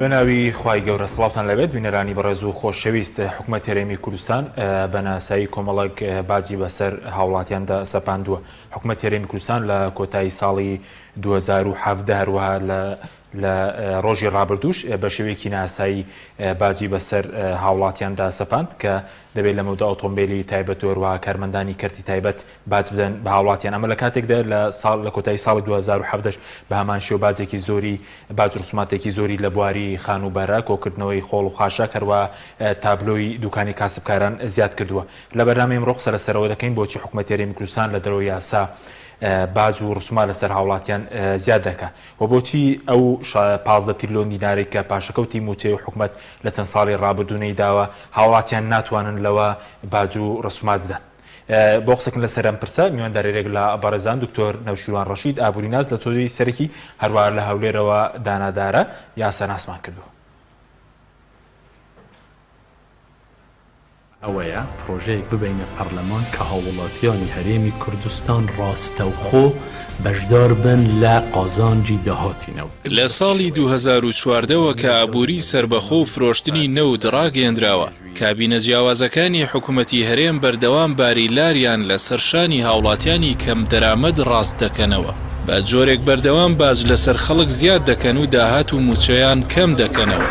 بەناوی خوای گەورە سڵاوتان لەبێت بینەرانی بەڕێز و خۆشەویست. حکومەت هەرێمی کوردستان بە ناسایی کۆمەڵێک باجی بەسەر هاوڵاتیاندا سەپاندووە. حکومەت هەرێمی کوردستان لە کۆتایی ساڵی 2017 هەروەها لە لە ڕۆژی ڕابردووش بە شێوەیەکی ناسایی باجی بەسەر هاوڵاتیاندا سەپاند کە دەبێت لەمەودا ئۆتۆمبیلی تایبەت و هەروەها کارمەندانی کەرتی تایبەت باج بدەن بە هاوڵاتیان. ئەمە لە کاتێکدا لە ساڵ لە کۆتایی ساڵی 2017 بە هەمان شێوە باجێکی زۆری باج ڕسوماتێکی زۆری لە بواری خانووبەرە، کۆکردنەوەی خۆڵ و خاشاک، هەروەها تابلۆی دوکانی کاسبکاران زیاد کردووە. لە بەرنامەی ئەمڕۆ قسە لەسەرەوە دەکەین بۆچی حکومەتی هەرێمی کوردستان لە دەرەوەی یاسا باج و ڕسومات لەسەر هاوڵاتیان زیاد دەکا و بۆچی ئەو 15 تریلۆن دینارەی کە پاشەکەوتی مووچەی حکومەت لە چەند ساڵی ڕابردوو نەیداوە هاوڵاتیان ناتوانن لەوە باج و ڕسومات بدەن. بۆ قسەکردن لەسەر ئەم پرسە میواندارێک لە بەڕێزان دکتۆر نەوشیروان ڕەشید ئابووریناس لە تۆی سەرەکی هەروەها لە هەولێرەوە دانادارە یاساناسمان کردووە. ئەوەیە پرۆژەیەک ببەینە پەرلەمان کە هاووڵاتیانی هەرێمی کوردستان ڕاستەوخۆ بەشدار بن لە قازانجی داهاتی نەوت. لە ساڵی 2014 وە کە ئابووری سەربەخۆ و فرۆشتنی نەوت ڕاگەیەندراوە، کابینە جیاوازەکانی حکومەتی هەرێم بەردەوام باری لاریان لەسەر شانی هاوڵاتیانی کەم دەرامەد ڕاست دەکەنەوە، بە جۆرێک بەردەوام باج لەسەر خەڵک زیاد دەکەن و داهات و موچەیان کەم دەکەنەوە.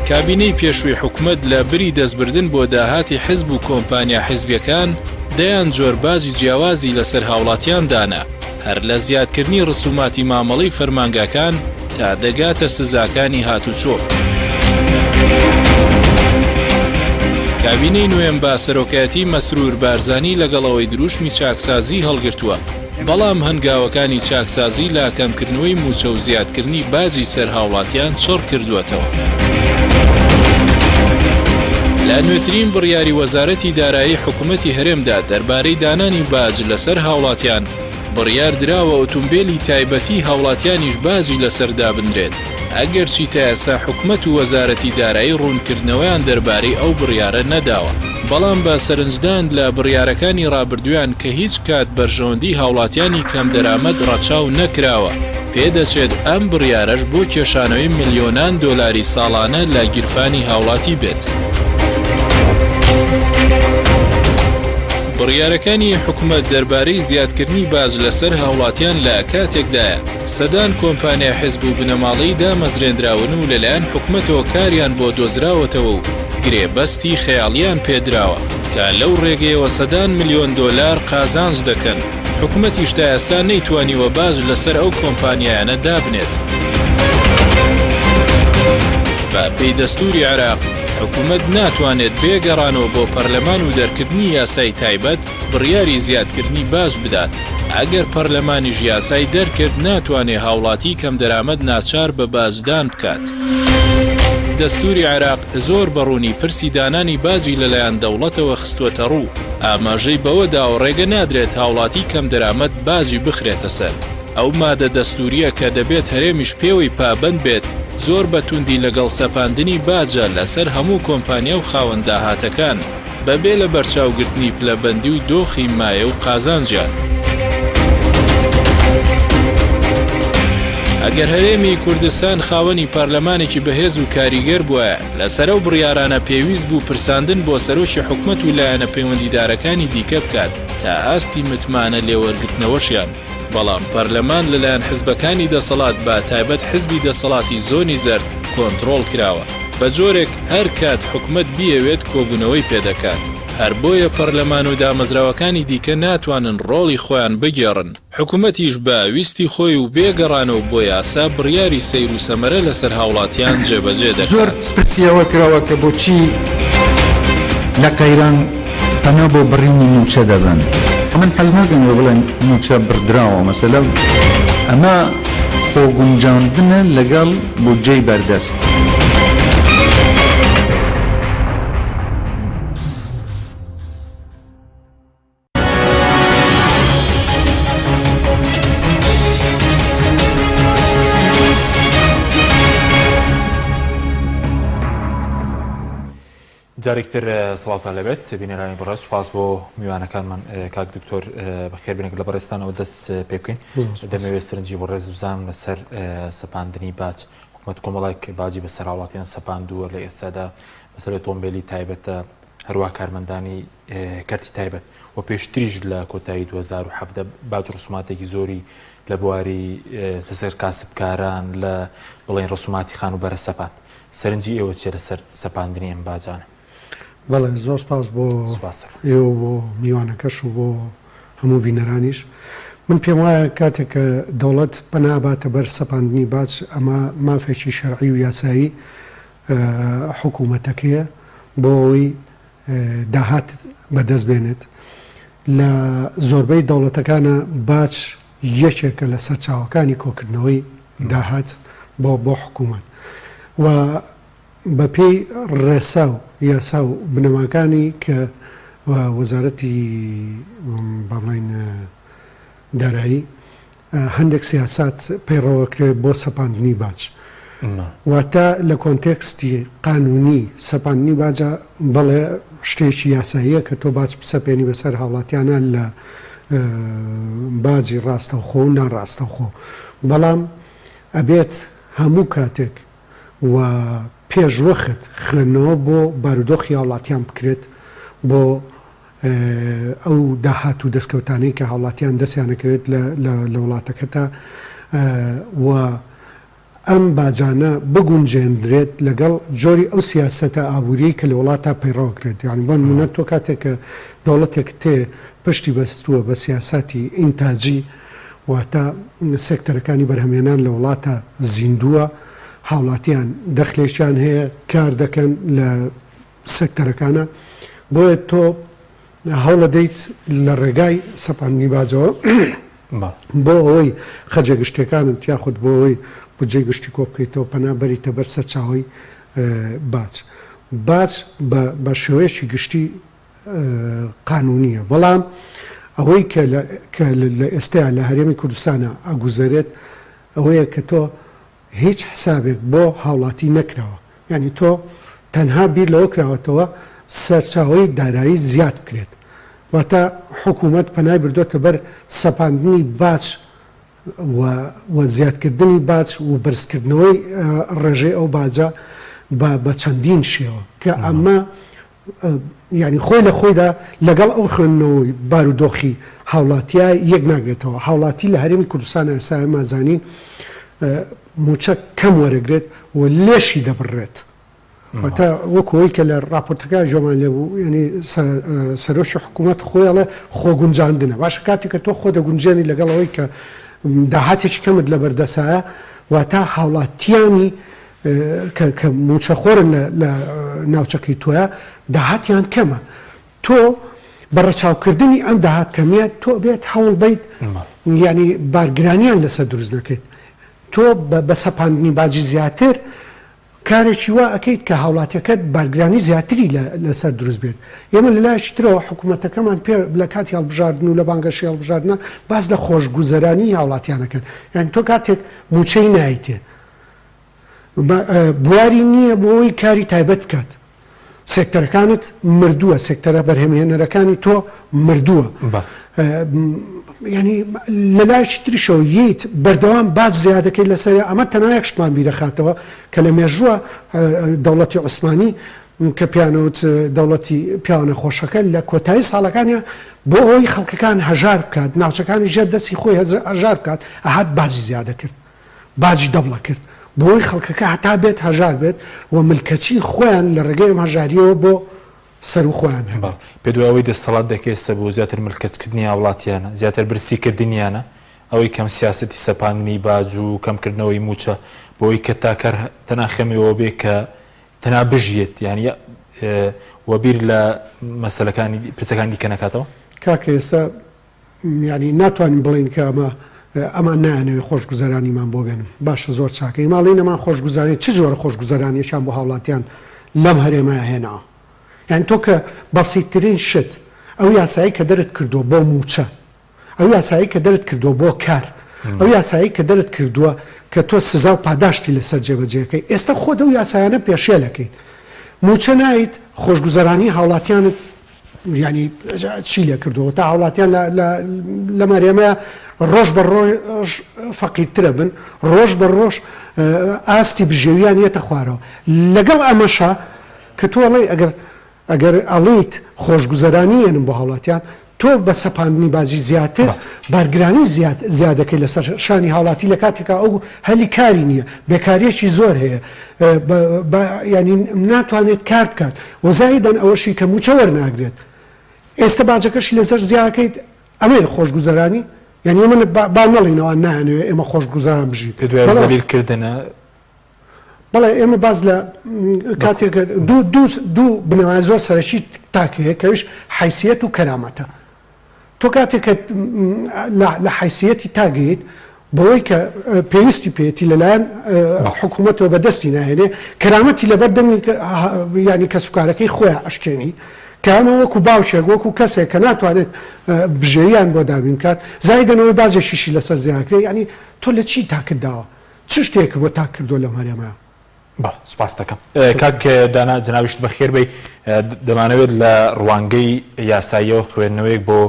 کابینەی پێشووی حکومەت لە بری دەستبردن بۆ داهاتی حزب و کۆمپانیا حزبیەکان، دەیان جۆر باجی جیاوازی لەسەر هاوڵاتیان دانا، هەر لە زیادکردنی ڕسوماتی مامەڵەی فەرمانگاکان تا دەگاتە سزاکانی هاتوچۆ. کابینەی نوێم بە سەرۆکایەتی مەسرور بارزانی لەگەڵ ئەوەی دروشمی چاکسازی هەڵگرتووە، بەڵام هەنگاوەکانی چاکسازی لە کەمکردنەوەی مووچە و زیادکردنی باجی سەر هاوڵاتیان چڕ کردووەتەوە. لە نوێترین بڕیاری وەزارەتی دارایی حکوومەتی هەرێمدا دەربارەی دانانی باج لەسەر هاوڵاتیان، بڕیار دراوە ئۆتومبێلی تایبەتی هاوڵاتیانیش باجی لەسەر دابنرێت، ئەگەرچی تا ئێستا حکومەت و وەزارەتی دارایی ڕوونکردنەوەیان دەربارەی ئەو بڕیارە نەداوە، بەڵام بە سەرنجدان لە بڕیارەکانی ڕابردوویان کە هیچ کات بەرژەوەندی هاوڵاتیانی کەمدەرامەت ڕەچاو نەکراوە، پێدەچێت ئەم بڕیارەش بۆ کێشانەوەی ملیۆنان دۆلاری ساڵانە لە گیرفانی هاوڵاتی بێت. بڕیارەکانی حکومەت دەربارەی زیادکردنی باج لەسەر هاوڵاتیان لە کاتێکدایە، سەدان کۆمپانیای حزب و بنەماڵەیی دامەزرێندراون و لەلایەن حکومەتەوە کاریان بۆ دۆزراوەتەوە و گرێبەستی خەیاڵیان پێدراوە کە لەو ڕێگەیەوە سەدان ملیۆن دۆلار قازانج دەکەن، حکومەتیش تا ئێستا نەیتوانیوە باج لەسەر ئەو کۆمپانیایانە دابنێت. بە پێی دەستووری عێراق، حکومەت ناتوانێت بێ گەڕانەوە بۆ پەرلەمان و دەرکردنی یاسای تایبەت بڕیاری زیادکردنی باج بدات، ئەگەر پەرلەمانیش یاسای دەرکرد ناتوانێ هاوڵاتی کەمدەرامەت ناچار بە باجدان بکات. دەستووری عێراق زۆر بە ڕوونی پرسی دانانی باجی لەلایەن دەوڵەتەوە خستووەتەڕوو، ئاماژەی بەوە داوە ڕێگە نادرێت هاوڵاتی کەمدەرامەت باجی بخرێتە سەر. ئەو مادە دەستوورییە کە دەبێت هەرێمیش پێوەی پابەند بێت، زۆر بە توندی لەگەڵ سەپاندنی باجە لەسەر هەموو کۆمپانیا و خاوەن داهاتەکان، بەبێ لەبەرچاوگرتنی پلەبەندی و دۆخی مایە و قازانجیان. ئەگەر هەرێمی کوردستان خاوەنی پەرلەمانێکی بەهێز و کاریگەر بوایە، لەسەر ئەو بڕیارانە پێویست بوو پرساندن بۆ سەرۆکی حکومەت و لایەنە پەیوەندیدارەکانی دیکە بکات تا ئاستی متمانە لێوەرگرتنەوەشیان، بەڵام پەرلەمان لەلایەن حزبەکانی دەسەڵات بە تایبەت حزبی دەسەڵاتی زۆنی زەرد کۆنتڕۆڵ کراوە بە جۆرێک هەر کات حکومەت بیەوێت کۆبوونەوەی پێدەکات، هەر بۆیە پەرلەمان و دامەزراوەکانی دیکە ناتوانن ڕۆڵی خۆیان بگێڕن. حکومەتیش بە ویستی خۆی و بێ گەڕانەوە بۆ یاسا بڕیاری سەیر و سەمەرە لەسەر هاوڵاتیان جێبەجێ زۆر دەکات. پرسی ئەوە کراوە کە بۆچی لە قەیران پەنا بۆ بڕینی مووچە دەبەن؟ من حەز ناکەم ئێوە بڵێن مووچە بڕدراوە، مەسەلە ئەمە خۆگونجاندنە لەگەڵ بودجەی بەردەست. جارێکی تر سڵاوتان لێبێت بینەرانی بەڕێز، سوپاس بۆ میوانەکانمان. کاک دکتۆر بەخێر بێن، لە بەڕێزتانەوە دەست پێ بکەین. دەمەوێت سەرنجی بەڕێز بزانم لەسەر سەپاندنی باج. حکومەت کۆمەڵێک باجی بەسەر هاوڵاتیان سەپاندووە لە ئێستادا، مەسەلەی ئۆتۆمبێلی تایبەتە، هەروە کارمەندانی کەرتی تایبەت و پێشتریش لە کۆتایی 2017 باج ڕسوماتێکی زۆری لە بواری لەسەر کاسبکاران لە بڵێن ڕسوماتی خانووبەرە سەپاند. سەرنجی ئێوە چیە لەسەر سەپاندنی ئەم باجانە؟ بەڵێ زۆر سپاس بۆ ئێوە بۆ میوانەکەش و بۆ هەموو بینەرانیش. من پێم وایە کاتێک کە دەوڵەت پەنا ئەباتە بەر سەپاندنی باج ئەمە مافێکی شەرعی و یاسایی حکوومەتەکەیە بۆ ئەوەی داهات بەدەست بێنێت. لە زۆربەی دەوڵەتەکانە باج یەکێکە لە سەرچاوەکانی کۆکردنەوەی داهات بۆ بۆ حکوومەت و بەپێی ڕێسا و یاسا و بنەماکانی کە وەزارەتی با بڵێین دارایی هەندێک سیاسات پەیڕەوەکرێت بۆ سەپاندنی باج. واتە لە کۆنتێکستی قانونی سەپاندنی باجە بەڵێ شتێکی یاساییە کە تۆ باج بسەپێنی بەسەر هاوڵاتیانە لە باجی ڕاستەوخۆ و ناڕاستەوخۆ بەڵام ئەبێت هەموو کاتێک و پێش وەخت خوێندنەوە بۆ بارودۆخی هاوڵاتیان بکرێت بۆ ئەو داهات و دەستکەوتانەی کە هاوڵاتیان دەستیان ئەکەوێت لە وڵاتەکەتا و ئەم باجانە بگونجێندرێت لەگەڵ جۆری ئەو سیاسەتە ئابووریەی کە لە وڵاتا پەیڕەو ئەکرێت یانی بۆ نموونە تۆ کاتێک کە دەوڵەتێکت هەیە پشتی بەستووە بە سیاساتی ئینتاجی واتە سێکتەرەکانی بەرهەمهێنان لە وڵاتا زیندووە هاوڵاتیان دەخلێکیان هەیە کار دەکەن لە سێکتەرەکانە، بۆیە تۆ هەوڵەدەیت لە ڕێگای سەپاندنی باجەوە بۆ ئەوەی خەرجە گشتیەکانت یاخود بۆ ئەوەی بودجەی گشتی کۆ بکەیتەوە پەنا بەریتە بەر سەرچاوەی باج. باج بە شێوەیەکی گشتی قانونیە، بەڵام ئەوەی کە لە ئێستایا لە هەرێمی کوردستانا ئەگوزەرێت ئەوەیە کە تۆ هیچ حسابێک بۆ هاوڵاتی نەکراوە یانی تۆ تەنها بیر لەوە کراوەتەوە سەرچاوەی دارایی زیاد بکرێت واتە حکومەت پەنای بردۆتە بەر سەپاندنی باج و و زیادکردنی باج و بەرزکردنەوەی ڕێژەی ئەو باجە بە بە چەندین شێوە کە ئەمە یانی خۆی لە خۆیدا لەگەڵ ئەو خوێندنەوەی بارودۆخی هاوڵاتیا یەک ناگرێتەوە. هاوڵاتی لە هەرێمی کوردستان ئێستا ئێمە ئەزانین مووچە کەم وەرەگرێت و لێشی دەبڕرێت. واتە وەکو ئەوەی کە لە ڕاپۆرتەکە گوێمان لێ بوو یانی سەرۆکی حکوومەت خۆی ئەڵێ خۆگونجاندنە. باشە کاتێک کە تۆ خۆ دەگونجێنی لەگەڵ ئەوەی کە داهاتێکی کەمت لەبەردەسایە واتە هاوڵاتیانی کە کە مووچەخۆرن لە لە ناوچەکەی تۆیا داهاتیان کەمە تۆ بە ڕەچاوکردنی ئەم داهات کەمیە تۆ بێت هەوڵ بیت یعنی بارگرانیان لەسەر دروست نەکەیت تۆ بە سەپاندنی باجی زیاتر کارێکی وا ئەکەیت کە هاوڵاتیەکەت بارگرانی زیاتری لەسەر دروست بێت ئێمە لە لایەکی ترەوە حکوومەتەکەمان پێ لە کاتی هەڵبژاردن و لە بانگەشەی هەڵبژاردنە باس لە خۆشگوزەرانی هاوڵاتیانەکەن یعنی تۆ کاتێک مووچەی نایتێ بواری نییە بۆ ئەوەی کاری تایبەت بکات. سێکتەرەکانت مردووە، سێکتەرە بەرهەمهێنەرەکانی تۆ مردووە. یعنی لە لایەکی تریشەوە ییت بەردەوام باج زیادەکەی لەسەر ئەمە تەنها یەک شتمان بیرەخاتەوە کە لە مێژووە دەوڵەتی عوسمانی کە پیانەوت دەوڵەتی پیاوە نەخۆشەکە لە کۆتایی ساڵەکانیان بۆ ئەوەی خەڵکەکان هەژار بکات ناوچەکانی ژێر دەستی خۆی هەژار بکات ئەهات باجی زیادە کرد باجی دەبڵ ئەکرد بۆوەی خەڵکەکە هەتا بێت هەژار بێت و ملکەچی خۆیان لە ڕێگەی ئەم هەژاریەوە بۆ سەرو خۆیان هەبێت. پێت وایە ئەوەی دەستەڵات دەکەوێت سەبوو زیاتر ملکەچکردنی هاوڵاتیانە، زیاتر برسیکردنیانە، ئەوەی کەم سیاسەتی سەپاندنی باج و کەمکردنەوەی مووچە بۆوەی کە تاکەر تەنها خەمی ئەوە بێ کە تەنها بژیێت یانی و بیر لە مەسەلەکانی پرسەکانی دیکە نەکاتەوە؟ کاکە ئێستا یانی ناتوانین بڵێین کە ئەمە ئەمان نایانەوێ خۆشگوزەرانیمان بۆ بێنن باشە زۆر چاکە ئێمە ئەڵێین ئەمان خۆشگوزەرانی چ جۆرە خۆشگوزەرانیەکیان بۆ هاوڵاتیان لەم هەرێمە هێناوە یانی تۆ کە بەسیترین شت ئەو یاسایی کە دەرت کردووە بۆ مووچە ئەو یاسایی کە دەرت کردووە بۆ کار ئەو یاسایی کە دەرت کردووە کە تۆ سزا و پاداشتی لەسەر جێبەجێەکەی ئێستا خۆت ئەو یاسایانە پێشێلەکەیت. موچە نایت، خۆشگوزەرانی هاوڵاتیانت یانی چی لێ کردووە تا هاوڵاتیان لە مەرێمە ڕۆژ بە ڕۆژ فەقیرترە بن، ڕۆژ بە ڕۆژ ئاستی بژێویان یەتە خوارەوە. لەگەڵ ئەمەشا کە تۆ ئەڵێی ئەگەر ئەگەر ئەڵێیت خۆشگوزەرانی ئێنم بۆ هاوڵاتیان، تۆ بە سەپاندنی باجی زیاتر بارگرانی زیاد زیادەکەی لەسەر شانی هاوڵاتی لە کاتێکا ئەو هەلی کاری نییە، بێکارییەکی زۆر هەیە، یانی ناتوانێت کار بکات و زائیدەن ئەوەشی کە مووچە وەرناگرێت ئێستە باجەکەشی لەسەر زیاکەیت، ئەمەیە خۆشگوزەرانی؟ یانی ئێمە با نەڵێین ئەوان نایانەوێت ئێمە خۆشگوزەران بژین. پێت وایە زەلیل کردنە؟ بەڵێ ئێمە باس لە کاتێک دوو دوو دوو بنەمای زۆر سەرەکی تاک هەیە کەویش حیسیەت و کەرامەتە. تۆ کاتێک کە لە حیسیەتی تاگەیت بەوەی کە پێویستی پێیەتی لەلایەن حکوومەتەوە بەدەستی ناهێنێ، کەرامەتی لەبەر دەمی یانی کەسوکارەکەی خۆیان ئەشکێنی، کە ئەمە وەکو باوکێک وەکو کەسێک کە ناتوانێت بژێویان بۆ دابین بکات، زایدەن ئەوەی باجێکیشی لەسەر زیاد کرێ، یانی تۆ لە چی تاکت داوە؟ چ شتێکت بۆ تاک کردووە لەم هەرێمە؟ بەڵێ سوپاست دەکەم. کاک دانا جەنابیشت بەخێر بێی. دەمانەوێت لە ڕوانگەی یاساییەوە خوێندنەوەیەک بۆ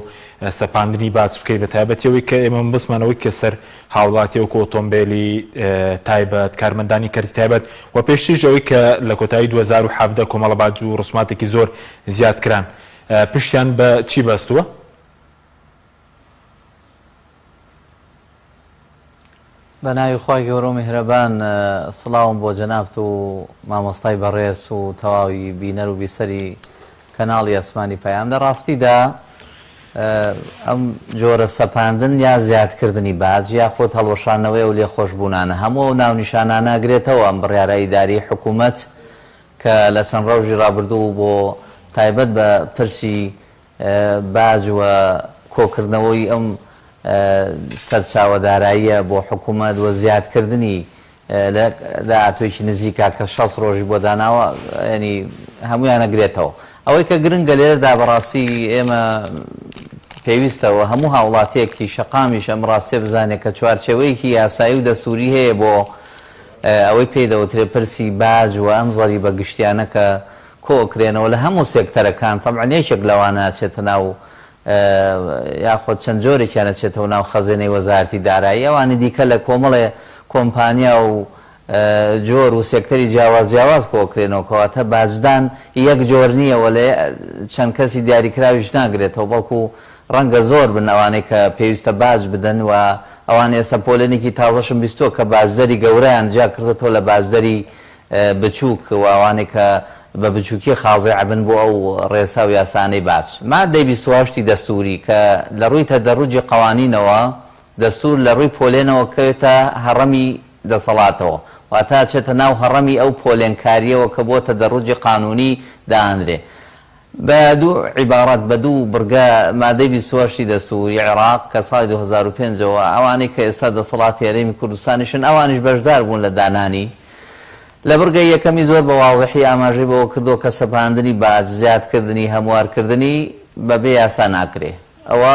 سەپاندنی باج بکەی بە تایبەتی ئەوەی کە ئێمە مەبەستمان ئەوەی کە سەر هاوڵاتی وەکو ئۆتۆمبێلی تایبەت، کارمەندانی کەرتی تایبەت و پێشتریش ئەوەی کە لە کۆتایی 2017 کۆمەڵە باج و ڕسوماتێکی زۆر زیاد کران پشتیان بە چی بەستووە؟ بە ناوی خوای گەورە و میهرەبان سڵاوم بۆ جەنابت و مامۆستای بەڕێز و تەواوی بینەر و بیسەری کەناڵی ئەسمانی پەیام. لە ڕاستیدا ئەم جۆرە سەپاندن یا زیادکردنی باج یاخود هەڵوەشاندنەوەی ئەو لێخۆشبوونانە هەموو ئەو ناونیشانانە ئەگرێتەوە ئەم بڕیارە ئیداری حکوومەت کە لە چەند ڕۆژی ڕابردوو بۆ تایبەت بە پرسی باج و کۆکردنەوەی ئەم سەرچاوە داراییە بۆ حکومەت و زیادکردنی لە داهاتوویەکی نزیکا کە 60 ڕۆژی بۆ داناوە یانی هەموویان ئەگرێتەوە. ئەوەی کە گرنگە لێرەدا بەڕاستی ئێمە پێویستە و هەموو هاوڵاتیەکی شەقامیش ئەم ڕاستیە بزانێت کە چوارچێوەیەکی یاسایی و دەستووری هەیە بۆ ئەوەی پێی دەوترێت پرسی باج و ئەم زەریبە گشتیانە کە کۆئەکرێنەوە لە هەموو سێکتەرەکان تەبعەن یەکێک لەوانە ئەچێتە ناو یاخود چەند جۆرێکیان ئەچێتەوە ناو خەزێنەی وەزارەتی دارایی ئەوانی دیکە لە کۆمەڵێ کۆمپانیا و جۆر و سێکتەری جیاواز جیاواز کۆئەکرێنەوە کەواتە باجدان یەک جۆر نییە و لە چەند کەسی دیاریکراویش ناگرێتەوە بەڵکو ڕەنگە زۆر بن ئەوانەی کە پێویستە باج بدەن و ئەوان ئێستا پۆلێنێکی تازەشم بیستووە کە باجدەری گەورەیان جیا کردۆتەوە لە باجدەری بچووک و ئەوانەی کە بە بچووکی خازع ئەبن بۆ ئەو ڕێسا و یاسانەی باج. ماددەی 28 ی دەستووری کە لە ڕووی تەدەڕوجی قەوانینەوە دەستوور لە ڕووی پۆلێنەوە کەوێتە هەڕەمی دەسەڵاتەوە واتە ئەچێتە ناو هەڕەمی ئەو پۆلێنکارییەوە کە بۆ تەدەڕوجی قانوونی دائەنرێ بە دوو عیباڕەت، بە دوو بڕگە، مادەی 28 ی دەستووری عێراق کە ساڵی 2005 ەوە ئەوانەی کە ئێستا دەسەڵاتی هەرێمی کوردستانیشن ئەوانیش بەشدار بوون لە دانانی، لە بڕگەی یەکەمی زۆر بە وازحی ئاماژەی بەوە کردووە کە سەپاندنی باج، زیادکردنی، هەموارکردنی بە بێ یاسا ناکرێ. ئەوە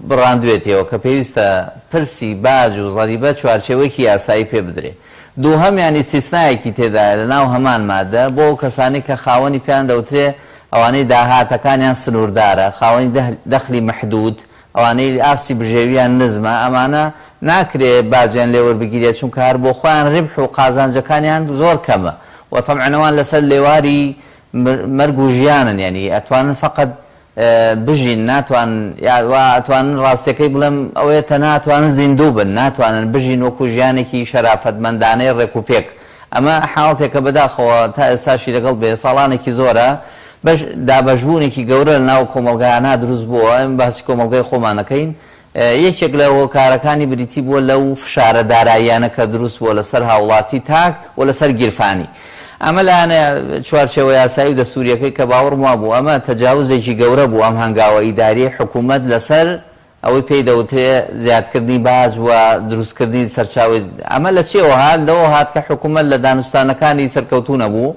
بڕاندوێتیەوە کە پێویستە پرسی باج و زەریبە چوارچێوەیەکی یاسایی پێ بدرێ. دووهەمیان ئیستیسنایەکی تێدایە لە ناو هەمان مادە بۆ ئەو کەسانەی کە خاوەنی پێیان دەوترێ ئەوانەی داهاتەکانیان سنووردارە، خاوەنی دەخلی مەحدود، ئەوانەی ئاستی بژێویان نزمە، ئەمانە ناکرێ باجیان لێ وەربگیرێ چونکە هەر بۆ خۆیان ڕیبح و قازانجەکانیان زۆر کەمە و تەبعەن ئەوان لەسەر لێواری مەرگ و ژیانن یانی ئەتوانن فەقەت بژین ناتوانن یا وا ئەتوانن ڕاستیەکەی بڵێم ئەوەیە تەنها ئەتوانن زیندوو بن ناتوانن بژین وەکو ژیانێکی شەرافەتمەندانەی ڕێک و پێک ئەمە حاڵەتێکە بەداخەوە تا ئێستاشی لەگەڵ بێ ساڵانێکی زۆرە بەش دابەشبوونێکی گەورە لەناو کۆمەڵگایانە دروست بووە ئێمە باسی کۆمەڵگای خۆمان ئەکەین یەکێک لە هۆکارەکانی بریتی بووە لەو فشارە داراییانە کە دروست بووە لەسەر هاوڵاتی تاک و لەسەر گیرفانی. ئەمە لایەنە چوارچێوە یاسایی و دەستوورییەکەی کە باوەڕم وابوو ئەمە تەجاوزێکی گەورە بوو ئەم هەنگاوە ئیداریەی حکوومەت لەسەر ئەوەی پێی دەوترێ زیادکردنی باج و دروستکردنی سەرچاوەی ئەمە لە چیەوە هات؟ لەوە هات کە حکوومەت لە دانوستانەکانی سەرکەوتوو نەبوو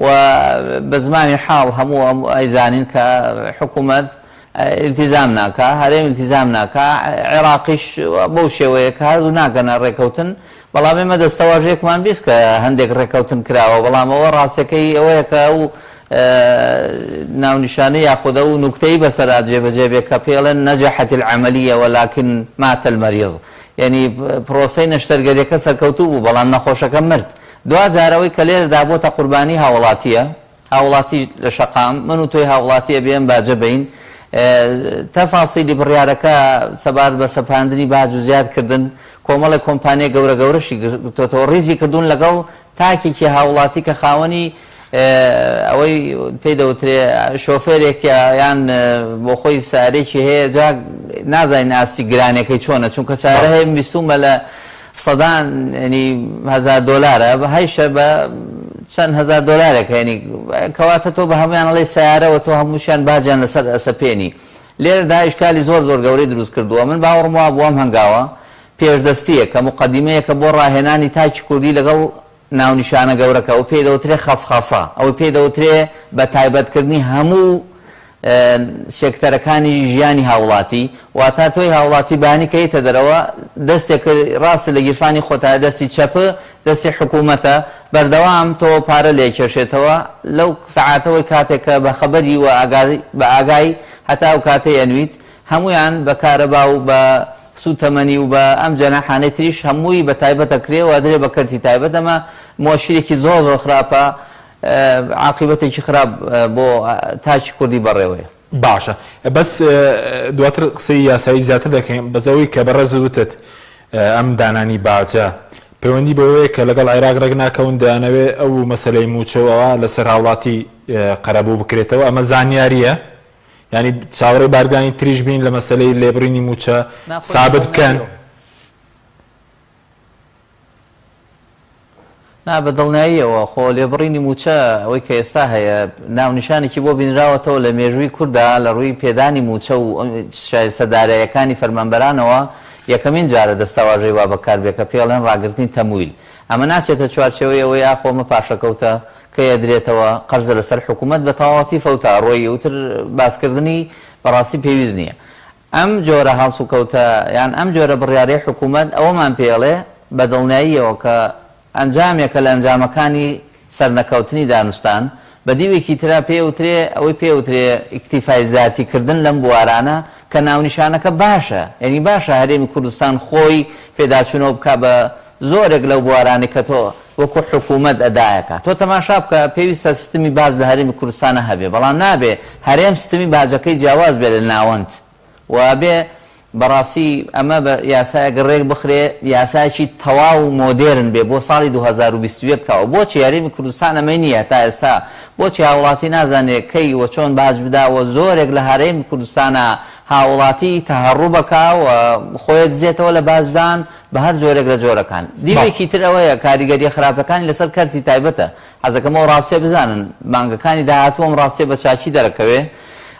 و بە زمانی حاڵ هەموو ئەیزانین کە حکوومەت. ئیلتیزام ناکا، هەرێم ئیلتیزام ناکا، عێراقیش بەو شێوەیە کە هەردوو ناگەنە ڕێکەوتن، بەڵام ئێمە دەستەواژەیەکمان 20 کە هەندێک ڕێکەوتن کراوە، بەڵام ئەوە ڕاستەکەی ئەوەیە کە ئەو ناونیشانەی یاخود ئەو نوکتەی بەسەرا جێبەجێ بێ کە پێی ئەڵێن نجحت العملیە ولکن مات المریض، یەنی پرۆسەی نەشتەرگەریەکە سەرکەوتوو بوو بەڵام نەخۆشەکە مرد. دواجار ئەوەی کە لێرەدا بۆتە قوربانی هاوڵاتیە، هاوڵاتی لە شەقام، من و تۆی هاوڵاتی ئەبێ ئەم باجە بەین. تەفاسیلی بڕیارەکە سەبارەت بە سەپاندنی باج و زیاد کردن، کۆمەڵێک کۆمپانیای گەورە گەورەشی گرتۆتەوە ڕیزی کردوون لەگەڵ تاکێکی هاوڵاتی کە خاوەنی ئەوەی پێی دەوترێ شۆفێرێکە یان بۆ خۆی سارێکی هەیە، جا نازانین ئاستی گرانەکەی چۆنە، چونکە سارە هەیە من بیستوومە لە سەدان ینی هەزار دۆلارە هەیشە بە چەند هەزار دۆلارێک هەیە، کەواتە تۆ بە هەمویان ئەڵێی سیارەوە تۆ هەمووشیان باجیان لەسەر ئەسەپێنی. لێرەدا ئیشکالی زۆر زۆر گەورەی دروست کردووە. من باوەڕم وابوو ئەم هەنگاوە پێشدەستییەکە، موقەدیمەیەکە بۆ ڕاهێنانی تاکی کوردی لەگەڵ ناونیشانە گەورەکە، ئەوەی پێی دەوترێ خەسخەسە، ئەوەی پێی دەوترێ بە تایبەتکردنی هەموو سێکتەرەکانی ژیانی هاوڵاتی، واتا تۆی هاوڵاتی بەیانی کە یەیتە دەرەوە دەستێک ڕاستت لە گیرفانی خۆتایە دەستی چەپ دەستی حکوومەتە، بەردەوام تۆ پارە لێ کێشێتەوە لەو سەعاتەوەی کاتێک کە بە خەبەری و بە ئاگای هەتا ئەو کاتەی ئەنویت هەموویان بە کارەبا و بە سووتەمەنی و بە ئەم جەناحانەی تریش هەمووی بە تایبەت ئەکرێ و ئەدرێ بە کەرتی تایبەت ئەمە موئەشیرێکی زۆر زۆر خراپە عاقیبەتێکی خراپ بۆ تاکی کوردی بەڕێوەیە. باشە بەس دواتر قسەی یاسایی زیاتر دەکەین بەس ئەوەی کە بەڕێزت وتت ئەم دانانی باجە پەیوەندی بەوەیە کە لەگەڵ عێراق ڕێک ناکەون دەیانەوێ ئەو مەسەلەی مووچە و ئەوە لەسەر هاوڵاتی قەرەبوو بکرێتەوە ئەمە زانیارییە یانی چاوەڕێی بارگرانی تریش بین لە مەسەلەی لێبڕینی مووچە نا خۆی سابت بکەن؟ بەدڵنیاییەوە. نا بە دڵنیاییەوە، خۆ لێبڕینی مووچە ئەوەی کە ئێستا هەیە ناونیشانێکی بۆ بینراوەتەوە لە مێژووی کورددا لە ڕووی پێدانی مووچە و شایستە داراییەکانی فەرمانبەرانەوە یەکەمین جارە دەستەواژەی وا بەکار بێ کە پێی ئەڵێن ڕاگرتنی تەمویل. ئەمە ناچێتە چوارچێوەی ئەوەی ئاخۆ ئەمە پاشەکەوتە کەی ئەدرێتەوە، قەرزە لەسەر حکوومەت بە تەواوەتی فەوتا ڕۆیی ئوتر باسکردنی بەڕاستی پێویست نییە. ئەم جۆرە هەڵسوکەوتە یان ئەم جۆرە بڕیارەی حکوومەت ئەوەمان پێ ئەڵێ بە دڵنیاییەوە کە ئەنجامێکە لە ئەنجامەکانی سەرنەکەوتنی دانوستان، بە دیوێکی ترا پێ ئەوترێ ئەوەی پێ ئەوترێ ئیکتیفای زاتی کردن لەم بوارانە کە ناونیشانەکە باشە یانی باشە هەرێمی کوردستان خۆی پێداچوونەوە بکا بە زۆرێک لەو بوارانەی کە تۆ وەکو حکوومەت ئەدایەکا. تۆ تەماشا بکە پێویستە سیستمی باج لە هەرێمی کوردستانا هەبێ بەڵام نابێ هەرێم سیستمی باجەکەی جیاواز بێ لە ناوەند و ئەبێ بەڕاستی ئەمە بە یاسایەک ڕێک بخرێ یاسایەکی تەواو و مۆدێرن بێ بۆ ساڵی 2021 تەواو. بۆچی هەرێمی کوردستان ئەمەی نییە تا ئێستا؟ بۆچی هاوڵاتی نازانێ کەی و چۆن باج بدا و زۆرێک لە هەرێمی کوردستانا هاوڵاتی تەهەڕوب ئەکا و خۆی ئەدزێتەوە لە باجدان بە هەر جۆرێک لە جۆرەکان. دیوێکی تر ئەوەیە کاریگەرییە خراپەکانی لەسەر کەرتی تایبەتە. حەزەکەم ئەو ڕاستیە بزانن مانگەکانی داهاتوو ئەم ڕاستیە بە چاکی دەرەکەوێ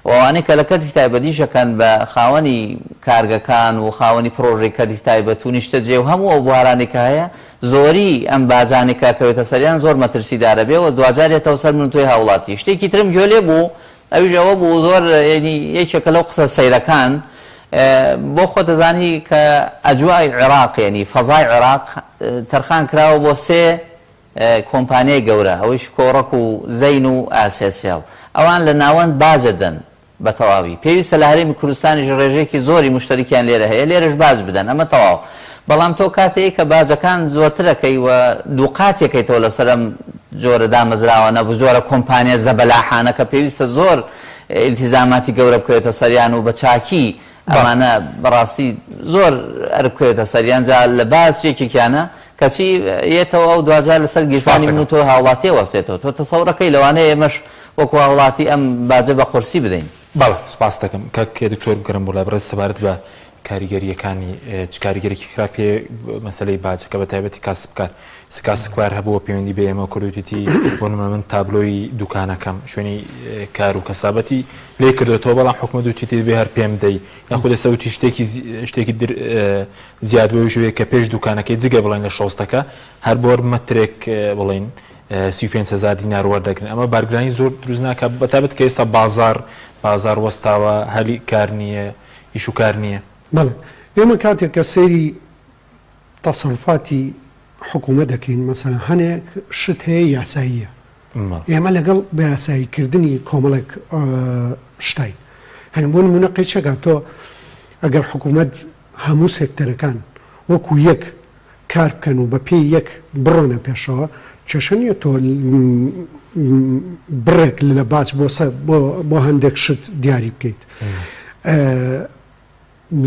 و ئەوانەی کە لە کەرتی تایبەت ئیش ئەکەن بە خاوەنی کارگەکان و خاوەنی پڕۆژەی کەرتی تایبەت و نیشتەجێ و هەموو ئەو بوارانەی کە هەیە زۆری ئەم باجانەی کە ئەکەوێتە سەریان زۆر مەترسیدارە بێ و دواجار یەتەوە سەر من و تۆی هاوڵاتی. شتێکی ترم گوێ لێ بوو ئەویش ئەوە بوو زۆر یەعنی یەکێکە لەو قسە سەیرەکان بۆ خۆت دەزانی کە ئەجوای عێراق یەعنی فەزای عێراق تەرخان کراوە بۆ سێ کۆمپانیای گەورە ئەویش کۆڕەک و زەین و ئاسیاسێڵ ئەوان لە ناوەند باج ئەدەن بە تەواوی پێویستە لە هەرێمی کوردستانیش ڕێژەیەکی زۆری موشتەریکیان لێرە هەیە لێرەش باج بدەن ئەمە تەواو بەڵام تۆ کاتێ کە باجەکان زۆرتر ئەکەی و دووقاتی ئەکەیتەوە لەسەر ئەم جۆرە دامەزراوانە و جۆرە کۆمپانیا زەبەلاحانە کە پێویستە زۆر ئیلتیزاماتی گەورە بکەوێتە سەریان و بە چاکی ئەمانە بەڕاستی زۆر ئەرک بکەوێتە سەریان جا لە باج یەکێکیانە کەچی یەتەوە ئەو دواجار لەسەر گیرفانی من و تۆ هاوڵاتی ئەوەستێتەوە تۆ تەسەورەکەی لەوانەیە ئێمەش وەکو هاوڵاتی ئەم باجە بە قورسی بدەین. بەڵێ سوپاست دەکەم کاک دکتۆر بگەرم بۆ لای بەڕێز سەبارەت بە کاریگەرییەکانی چ کاریگەرێکی خراپی مەسەلەی باجەکە بە تایبەتی کاسبکار کاسبکار هەبووە پەیوەندی بە ئێمە کردوتیتی بۆ نمونە من تابلۆی دوکانەکەم شوێنی کار و کەسابەتی لێ کردوێتەوە بەڵام حکومەت وتیتی بێ هەر پێم دەی یاخود ئێستا وتی شتێکی شتێکی زیاد بۆیش وەیە کە پێش دوکانەکەی جگە بڵێن لە شۆستەکە هەر بۆر مەترێک بڵین 35 هەزار دینار وەردەگرن ئەمە بارگرانی زۆر دروست ناکات بەتایبەت کە ئێستا بازاڕ بازاڕ وەستاوە هەلی کار نییە ئیش و کار نییە. بەڵێ ئێمە کاتێک کە سەیری تەسەروفاتی حکوومەت دەکەین مەسەلەن هەنێک شت هەیە یاساییە ئێمە لەگەڵ بە یاسایی کردنی کۆمەڵێک شتین هەن بۆ نمونە قەیچەکە تۆ ئەگەر حکوومەت هەموو سێکتەرەکان وەکو یەک کار بکەن و بە پێی یەک بڕۆنە پێشەوە کێشە نییە تۆ بڕێک لە باج بۆ بۆ هەندێک شت دیاری بکەیت.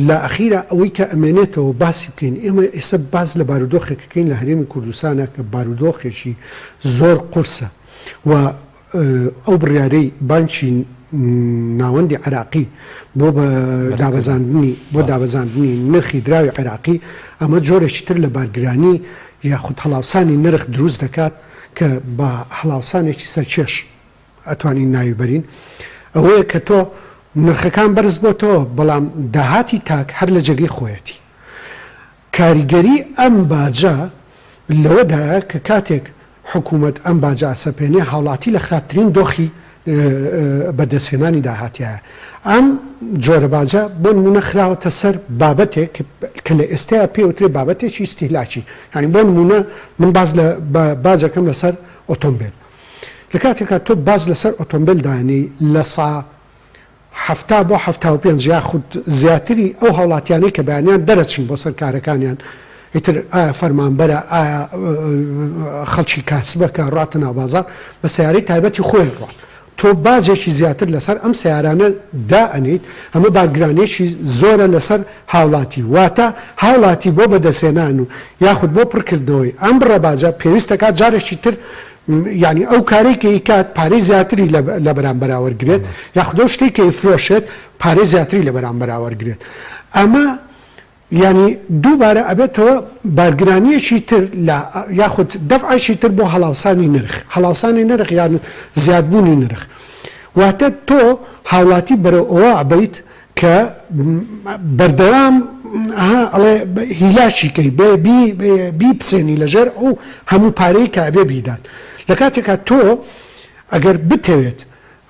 لە ئەخیرا ئەوەی کە ئەمێنێتەوە باسی بکەین، ئێمە ئێستا باس لە بارودۆخێک ئەکەین لە هەرێمی کوردستانا کە بارودۆخێکی زۆر قورسە و ئەو بڕیارەی بانکی ناوەندی عێراقی بۆ بە دابەزاندنی بۆ دابەزاندنی نرخی دراوی عێراقی ئەمە جۆرێکی تر لە بارگرانی یاخود هەڵاوسانی نرخ دروست دەکات کە بە هەڵاوسانێکی سەرکێش ئەتوانین ناوی بەرین ئەوەیە کە تۆ نرخەکان بەرز بۆتەوە بەڵام داهاتی تاک هەر لە جێگەی خۆیەتی. کاریگەری ئەم باجە لەوەدایە کە کاتێک حکوومەت ئەم باجە ئەسەپێنێ هاوڵاتی لە خراپترین دۆخی بەدەستهێنانی داهاتیایە. ئەم جۆرە باجە بۆ نموونە خراوەتە سەر بابەتێک کە لە ئێستایا پێی وترێ بابەتێکی ئیستیهلاکی یانی بۆ نموونە من باس لە باجەکەم لەسەر ئۆتۆمبێل. لە کاتێکا تۆ باج لەسەر ئۆتۆمبێل دانێی 70% بۆ 75 یاخود زیاتری ئەو هاوڵاتیانەی کە بەیانیان دەرەچن بۆ سەر کارەکانیان ئیتر ئایا فەرمانبەرە ئایا خەڵکی کاسبە کە ڕاتە ناو بازاڕ بە سەیارەی تایبەتی خۆی ڕات تۆ باجێکی زیاتر لەسەر ئەم سەیارانە دائەنێیت، ئەمە بارگرانیەکی زۆرە لەسەر هاوڵاتی، واتە هاوڵاتی بۆ بەدەستهێنان و یاخود بۆ پڕکردنەوەی ئەم بڕە باجە پێویست دەکات جارێکی تر یانی ئەو کارەی کە ئیکات پارەی زیاتری لە بەرامبەرا وەرگرێت یاخود ئەو شتەی کە ئیفرۆشێت پارەی زیاتری لە بەرامبەرا وەرگرێت ئەمە یانی دووبارە ئەبێتەوە بارگرانیەکی تر لە یاخود دەفعێکی تر بۆ هەڵاوسانی نرخ، هەڵاوسانی نرخ یان زیادبوونی نرخ. واتە تۆ هاوڵاتی بەرەو ئەوە ئەبەیت کە بەردەوام ئەها ئەڵێ هیلاکی کەی بێ بی بیپسێنی لەژێر ئەو هەموو پارەی کە ئەبێ بیدات. لە کاتێکا تۆ ئەگەر بتەوێت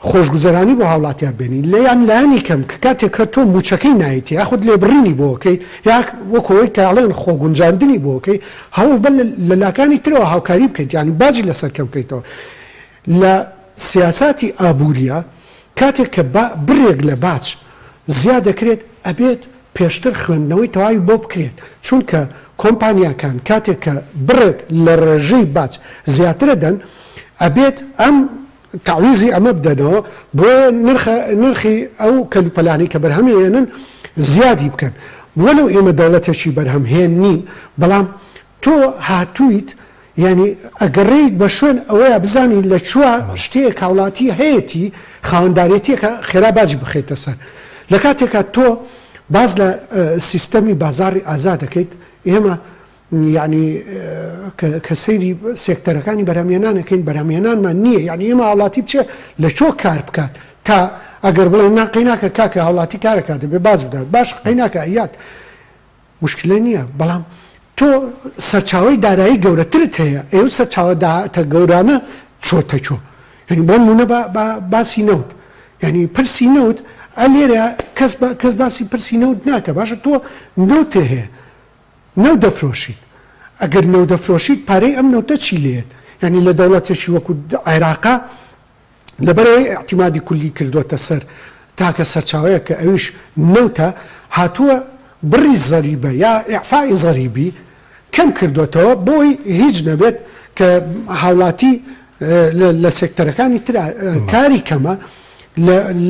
خۆشگوزەرانی بۆ هاوڵاتیان بێنی لە یان لایەنی کەم کە کاتێک کە تۆ موچەکەی نایتی یاخود لێبڕینی بۆ ئەکەی یا وەکو ئەوەی کە ئەڵێن خۆگونجاندنی بۆ ئەکەی هەوڵ بە لە لاکانی ترەوە هاوکاری بکەیت یانی باجی لەسەر کەم بکەیتەوە لە سیاساتی ئابووریە کاتێک کە بڕێک لە باج زیاد دەکرێت ئەبێت پێشتر خوێندنەوەی تەواوی بۆ بکرێت چونکە کۆمپانیاکان کاتێک کە بڕێک لە ڕێژەی باج زیاترە دەن ئەبێت ئەم تەعویزی ئەمە بدەنەوە بۆیە نرخە نرخی ئەو کەلوپەلانەی کە بەرهەمی ئێنن زیادی بکەن وەلو ئێمە دەوڵەتێکی بەرهەم هێن نین بەڵام تۆ هاتوویت یعنی ئەگەڕێیت بە شوێن ئەوەیە بزانی لە کوێ شتێک هاوڵاتی هەیەتی خاوەندارێتیەکە خێرا باجی بخەیتە سەر لە کاتێکا تۆ باز لە سیستەمی بازاڕی ئازاد دەکەیت ئێمە یەعنی کە سەیری سێکتەرەکانی بەرهەمهێنان ئەکەین بەرهەمهێنانمان نییە یەعنی ئێمە هاوڵاتی بچێ لە چۆ کار بکات تا ئەگەر بڵێن نا قەیناکە کاکە هاوڵاتی کارەکات دەبێ باج بدات باش قەیناکە ئەیات مشکلە نییە بەڵام تۆ سەرچاوەی دارایی گەورەترت هەیە ئێو سەرچاوە داهاتە گەورانە چۆتە چۆ یعنی بۆ نمونە باسی نەوت یعنی پرسی نەوت ئەلێرە کەس کەس باسی پرسی نەوت ناکە باشە تۆ نەوتێ هەیە نەوت دەفرۆشیت ئەگەر نەوت دەفرۆشیت پارەی ئەم نەوتە چی لێت یانی لە دەوڵەتێکی وەکو عێراقا لەبەرەوەی ئیعتیمادی کولی کردووەتە سەر تاکە سەرچاوەیە کە ئەویش نەوتە هاتووە بڕی زەریبە یا ئیعفائی زەریبی کەم کردوێتەوە بۆی هیچ نەبێت کە هاوڵاتی لە سێکتەرەکانی ترا کاری کەمە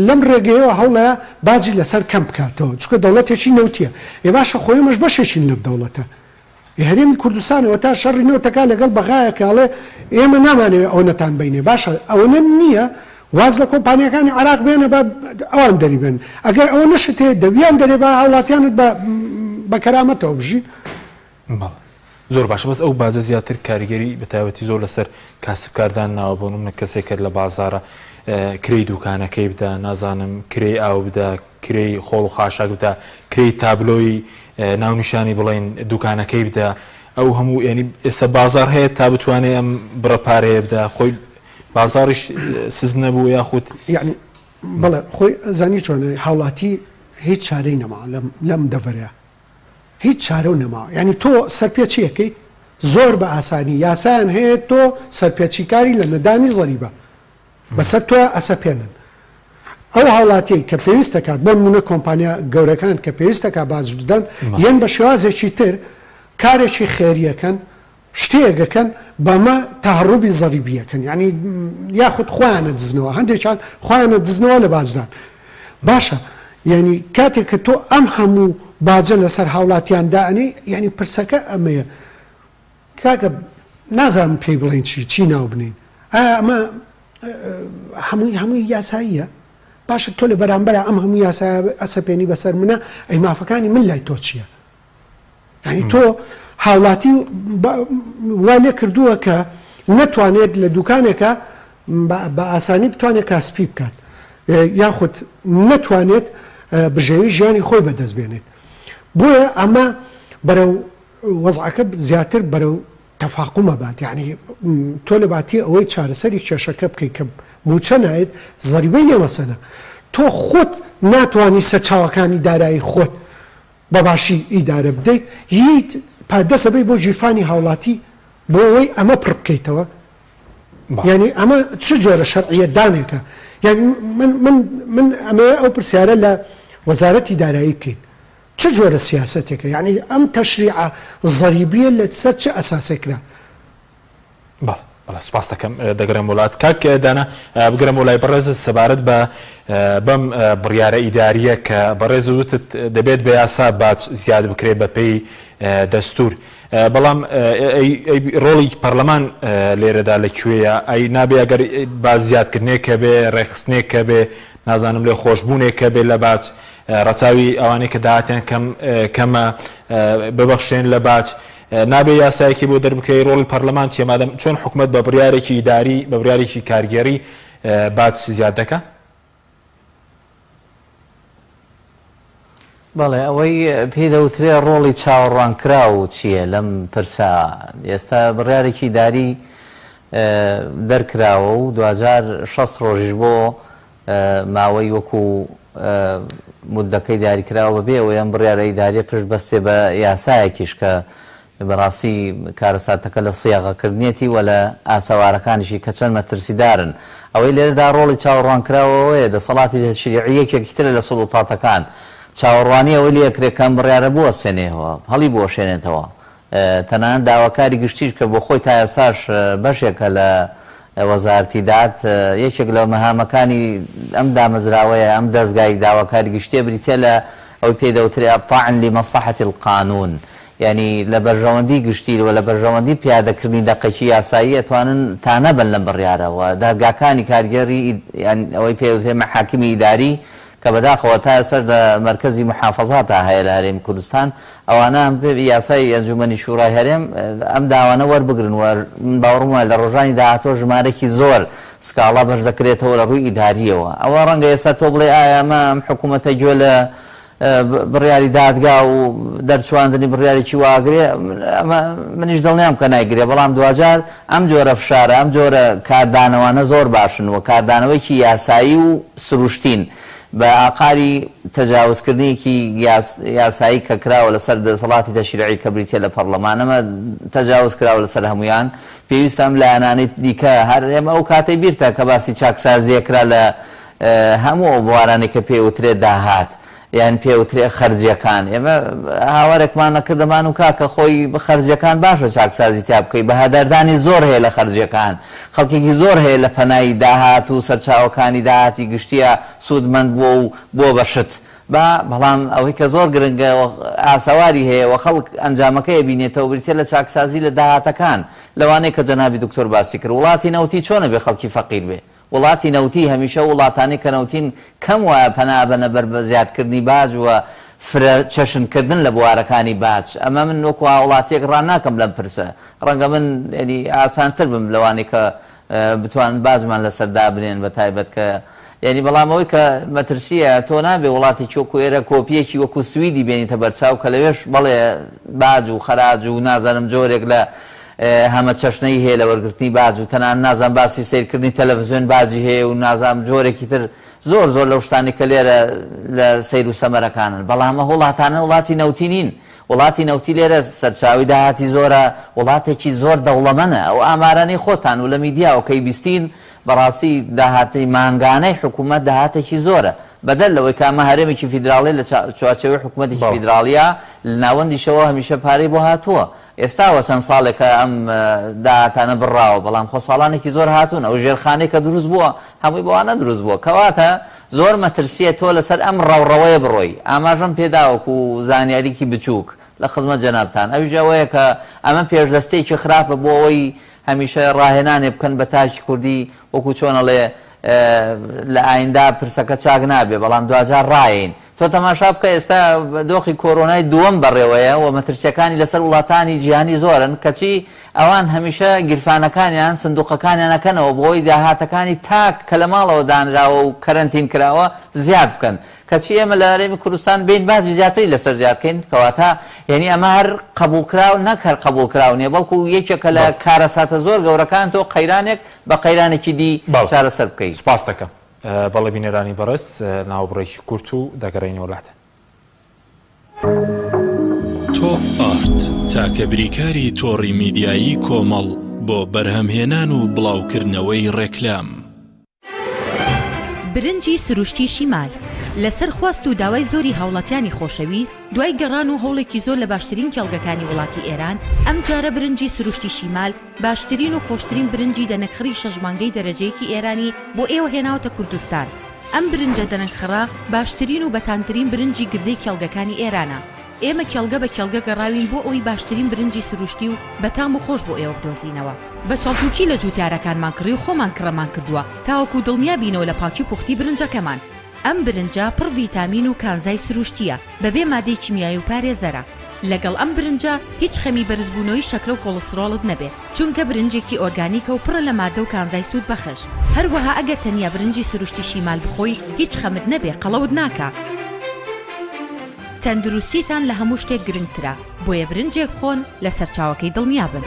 لەم ڕێگەیەوە هەوڵەیە باجی لەسەر کەم بکاتەوە چونکە دەوڵەتێکی نەوتیە ئێ باشە خۆ ئێمەش بەشێکین لەم دەوڵەتە ئێ هەرێمی کوردستان ئەوەتا شەڕی نەوتەکە لەگەڵ بەغایە کە ئەڵێ ئێمە نامانەوێ ئەوەنەتان بینێ باشە ئەوەنە نییە واز لە کۆمپانیاکانی عراق بێنە بە ئەوان دەری بێن ئەگەر ئەوە نەشت هەیە دەویان دەرێ بە هاوڵاتیانت بە کەرامەتەوە بژی. بەڵێ زۆر باشە بەس ئەو باجە زیاتر کاریگەری بە تایبەتی زۆر لەسەر کاسبکاردان ناوە بۆ نمونە کەسێک کە لە بازارە کرێی دوکانەکەی بدا نازانم کرێی ئاو بدا کرێی خۆڵ و خاشاک بدا کرێی تابلۆی ناونیشانی بڵین دوکانەکەی بدا. ئەو هەموو یانی ئێستا بازاڕ هەیە تا بتوانێ ئەم بڕە پارەیە بدا خۆی بازاڕیش سز نەبوو یاخود یعنی بەڵێ خۆی زانی چۆنە هاوڵاتی هیچ چارەی نەما لەم لەم دەڤەرەیە هیچ چارە و نەماوە یعنی تۆ سەرپێچی ئەکەیت زۆر بە ئاسانی یاسایان هەیە تۆ سەرپێچیکاری لە نەدانی زەریبە بەسەر تۆیا ئەسەپێنن. ئەو هاوڵاتیەی کە پێویست دەکات بۆ نمونە کۆمپانیا گەورەکان کە پێویست دەکات باج بدەن یەن بە شێوازێکی تر کارێکی خێریەکەن شتێک ئەکەن بەمە تەهڕوبی زەریبی ئەکەن یانی یاخود خۆیان ئەدزنەوە هەندێکیان خۆیان ئەدزنەوە لە باجدان باشە یانی کاتێک کە تۆ ئەم هەموو باجە لەسەر هاوڵاتیان دائەنێی یانی پرسەکە ئەمەیە کاکە نازانم پێی بڵێین چی چی ناو بنێین ئایا ئەمە هەمووی هەمووی یاساییە باشە تۆ لە بەرامبەرە ئەم هەموو یاسایە ئەسەپێنی بەسەر منە ئەی مافەکانی من لای تۆ چییە یعنی تۆ هاوڵاتی وا لێ کردووە کە نەتوانێت لە دوکانێکە بە ئاسانی بتوانێت کاسپی بکات یاخود نەتوانێت بژێوی ژیانی خۆی بەدەست بێنێت بۆیە ئەمە بەرەو وەزعەکە زیاتر بەرەو تەفاقوم ئەبات یانی تۆ لە باتی ئەوەی چارەسەری کێشەکە بکەی کە موچە نایەت زەریبەی لێ مەسەنە تۆ خۆت ناتوانی سەرچاوەکانی دارایی خۆت بە باشی ئیدارە بدەیت ییت پادەس ئەبەی بۆ گیرفانی هاوڵاتی بۆ ئەوەی ئەمە پڕ بکەیتەوە یانی ئەمە چ جۆرە شەرعیەت دانێکە یانی من من من ئەمەوێ ئەو پرسیارە لە وەزارەتی دارایی بکەین چ جۆرە سیاسەتێکە؟ یەعنی ئەم تەشریعە زەریبیە لە سەر چ ئەساسێک کرا؟ بەڵێ بەڵێ سوپاست دەکەم دەگەرێم وڵات کاک دانا بگەرێم وڵای بەڕێزت سەبارەت بە بەم بڕیارە ئیداریە کە بەڕێز وتت دەبێت بە یاسا باج زیاد بکرێت بە پێی دەستور بەڵام ڕۆڵی پەرلەمان لێرەدا لە کوێیە ئەی نابێ ئەگەر باج زیادکردنێک کە بێ ڕێکخستنێک کە بێ نازانم لێ خۆشببوونێک کە بێ لە باج ڕەچاوی ئەوانەی کە داهاتیان کەم کەمە ببەخشرێن لە باج، نابێ یاسایەکی بۆ دەربکرێ، ڕۆڵی پەرلەمان چیە مادەم چۆن حکومەت بە بڕیارێکی ئیداری بە بڕیارێکی کارگێڕی باج زیاد دەکا؟ بەڵێ ئەوەی پێی دەوترێ ڕۆڵی چاوەڕوانکراو چییە لەم پرسە؟ ئێستا بڕیارێکی ئیداری دەرکراوە و دواجار 60 ڕۆژیش بۆ ماوەی وەکو موددەکەی دیاریکراوە بەبێ ئەوەی ئەم بڕیارە ئیداریە پشت بەستێ بە یاسایەکیش کە بەڕاستی کارەساتەکە لە سیاغەکردنیەتی و لە ئاسەوارەکانیشی کە چەند مەترسیدارن. ئەوەی لێرەدا ڕۆڵی چاوەڕوانکراو ئەوەیە دەسەڵاتی تەشریعی یەکێکی ترە لە سوڵوتاتەکان چاوەڕوانی ئەوەی لێکرێ کە ئەم بڕیارە بوەستێنێەوە هەڵیبوەشێنێتەوە تەنانەت داواکاری گشتیش کە بۆ خۆی تا ئێستاش بەشێکە لە وەزارەتی داد، یەکێک لە مەهامەکانی ئەم دامەزراوەیە، ئەم دەزگای داواکاری گشتییە بریتییە لە ئەوەی پێی دەوترێ الطعن لمصلحە القانون یانی لە بەرژەوەندی گشتی و لە بەرژەوەندی پیادەکردنی دەقێکی یاسایی ئەتوانن تانە بەن لەم بڕیارە و دادگاکانی کارگێڕی یان ئەوەی پێی دەوترێ مەحاکمی ئیداری کە بەداخەوە تا ئێستاش لە مەرکەزی موحافەزاتا هەیە لە هەرێمی کوردستان، ئەوانە بە یاسای ئەنجومەنی شورای هەرێم ئەم داوانە وەربگرن و من باوەڕم وایە لە ڕۆژانی داهاتووە ژمارەیەکی زۆر سکاڵا بەرزدەکرێتەوە لە ڕووی ئیدارییەوە. ئەوە ڕەنگە ئێستا تۆ بڵێی ئایا ئەمە ئەم حکوومەتە گوێ لە بڕیاری دادگا و دەرچواندنی بڕیارێکی وا ئەگرێ؟ ئەمە منیش دڵنیام کە نایگرێ، بەڵام دواجار ئەم جۆرە فشارە، ئەم جۆرە کاردانەوانە زۆر باشن و کاردانەوەیەکی یاسایی و سروشتین بە ئاقاری تەجاوزکردنێکی یاسایی کە کراوە لەسەر دەسەڵاتی تەشریعی کە بریتیە لە پەڕلەمان، ئەمە تەجاوز کراوە لەسەر هەموویان، پێویستە ئەم لایەنانەی دیکە هەر ئێمە ئەو کاتەی بیرتە کە باسی چاکسازییە کرا لە هەموو ئەو بوارانەی کە پێی وترێ داهات یان پێ وترێ خەرجیەکان ئێمە هاوارێکمان ئەکردەمان و کاکە خۆی خەرجیەکان باشە چاکسازی تیا بکەی بەهەدەردانی زۆر هەیە لە خەرجیەکان خەڵکێکی زۆر هەیە لە پەنای داهات و سەرچاوەکانی داهاتی گشتیە سوودمەند بووە و بووە بە شت با بەڵام ئەوەی کە زۆر گرنگە و ئاسەواری هەیە و خەڵک ئەنجامەکەی ئەبینێتەوە بریتیە لە چاکسازی لە داهاتەکان لەوانەی کە جەنابی دکتۆر باسی کرد وڵاتی نەوتی چۆن ئەبێ خەڵکی فەقیر بێ وڵاتی نەوتی، هەمیشە وڵاتانی کە نەوتین کەم وایە پەنا ئەبەنە بەر زیادکردنی باج و فرە چەشن کردن لە بوارەکانی باج. ئەمە من وەکو هاوڵاتیەک ڕا ناکەم لەم پرسە. ڕەنگە من یانی ئاسانتر بم لەوانەی کە بتوانن باجمان لەسەر دابنێن بە تایبەت کە یانی بەڵام ئەوەی کە مەترسییە تۆ نابێ وڵاتێکی وەکو ئێرە کۆپییەکی وەکو سویدی بێنیتە بەرچاو کە لەوێش بەڵێ باج و خەراج و نازانم جۆرێک لە هەمەچەشنەیی هەیە لە وەرگرتنی باج و تەنانەت نازانم باسی سەیرکردنی تەلەفزیۆن باجی هەیە و نازانم جۆرێکی تر زۆر زۆر لەو شتانەی کە لێرە لە سەیر و سەمەرەکانن بەڵام ئه وڵاتانە وڵاتی نەوتی نین وڵاتی نەوتی لێرە سەرچاوەی داهاتی زۆرە وڵاتێکی زۆر دەوڵەمەنە ئەو ئامارانەی خۆتان و لە میدیاوە کەی بیستین بەڕاستی داهاتی مانگانەی حکوومەت داهاتێکی زۆرە بەدەر لەوەی کە ئەمە هەرێمێکی فیدراڵیە لە چوارچێوەی حکوومەتێکی فیدراڵیە لە ناوەندیشەوە هەمیشە پارەی بۆ هاتووە ئێستاوە چەند ساڵێکە ئەم داهاتانە بڕاوە، بەڵام خۆ ساڵانێکی زۆر هاتوون، ئەو ژێرخانەی کە دروست بووە هەمووی بەوانە دروست بووە، کەواتە زۆر مەترسییە تۆ لەسەر ئەم ڕەوڕەوەیە بڕۆی. ئاماژەم پێ دا وەکو زانیاریی بچووک لە خزمەت جەنابتان، ئەویش ئەوەیە کە ئەمە پێشدەستێکی خراپە بۆ ئەوەی هەمیشە ڕاهێنانێ بکەن بە تاکی کوردی وەکو چۆن ئەڵێ لە ئایندا پرسەکە چاک نابێ، بەڵام دواجار ڕایەین. تۆ تەماشا بکە ئێستا دۆخی کۆرۆنای دووەم بەڕێوەیە و مەترسیەکانی لەسەر وڵاتانی جیهانی زۆرن، کەچی ئەوان هەمیشە گیرفانەکانیان، سندوقەکانیان ئەکەنەوە بۆ ئەوەی داهاتەکانی تاک کە لە ماڵەوە دانراوە و کەرەنتین کراوە زیاد بکەن، کەچی ئێمە لە هەرێمی کوردستان بێین باجی زیاتری لەسەر زیاد کەین، کەواتە یەنی ئەمە هەر قەبوڵکراو نەک هەر قەبوڵکراو نیە بەڵکو یەکێکە لە کارەساتە زۆر گەورەکان تۆ قەیرانێک بە قەیرانێکی دی چارەسەر بکەی. سوپاست دەکەم. بەڵێ بینەرانی بەڕێز ناوبڕێکی کورت و دەگەڕێینەوە لاتان. تۆپ ئارت تاکە بریکاری تۆڕی میدیایی کۆمەڵ بۆ بەرهەمهێنان و بڵاوکردنەوەی ڕێکلام. برنجی سروشتی شیمال لەسەر خواست و داوای زۆری هاوڵاتیانی خۆشەویست، دوای گەڕان و هەوڵێکی زۆر لە باشترین کێڵگەکانی وڵاتی ئێران، ئەمجارە برنجی سروشتی شیمال باشترین و خۆشترین برنجی دەنەکخڕی شەش مانگەی دەرەجەیەکی ئێرانی بۆ ئێوە هێناوەتە کوردستان. ئەم برنجە دەنەکخڕە باشترین و بەتامترین برنجی گردەی کێڵگەکانی ئێرانە. ئێمە کێڵگە بە کێڵگە گەڕاوین بۆ ئەوەی باشترین برنجی سروشتی و بەتام و خۆش بۆ ئێوە بدۆزینەوە. بە چەڵتوکی لە جووتیارەکانمان کڕی و خۆمان کڕەمان کردووە تاوەکو دڵنیا بینەوە لە پاکی و پوختی برنجەکەمان. ئەم برنجە پڕ ڤیتامین و کانزای سروشتییە، بەبێ مادەی کیمیایی و پارێزەرە. لەگەڵ ئەم برنجە هیچ خەمی بەرزبوونەوەی شەکرە و کۆڵسترۆڵت نەبێ، چونکە برنجێکی ئۆرگانیکە و پڕە لە مادە و کانزای سوودبەخش. هەروەها ئەگەر تەنیا برنجی سروشتی شیمال بخۆی هیچ خەمت نەبێ قەڵەوت ناکا. تەندروستیتان لە هەموو شتێک گرنگترە، بۆیە برنجێک بخۆن لە سەرچاوەکەی دڵنیابن.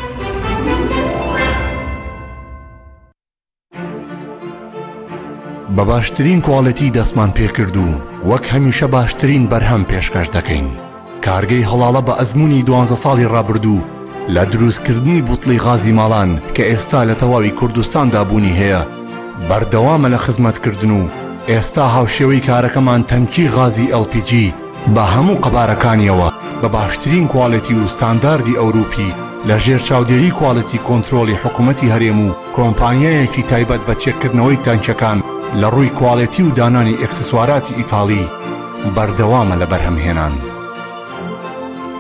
بە باشترین کواڵێتی دەستمان پێکرد و وەک هەمیشە باشترین بەرهەم پێشکەش دەکەین. کارگەی هەڵاڵە بە ئەزموونی دوانزە ساڵی ڕابردوو لە دروستکردنی بوتڵی غازی ماڵان کە ئێستا لە تەواوی کوردستاندا بوونی هەیە بەردەوامە لە خزمەتکردن و ئێستا هاوشێوەی کارەکەمان تەنکی غازی LPG بە هەموو قەبارەکانیەوە بە باشترین کواڵێتی و ستانداردی ئەوروپی لە ژێر چاودێری کواڵێتی کۆنترۆڵی حکومەتی هەرێم و کۆمپانیایەکی تایبەت بە چێککردنەوەی تانکیەکان لە ڕووی کواڵێتی و دانانی ئێکسسواراتی ئیتاڵی بەردەوامە لە بەرهەمهێنان.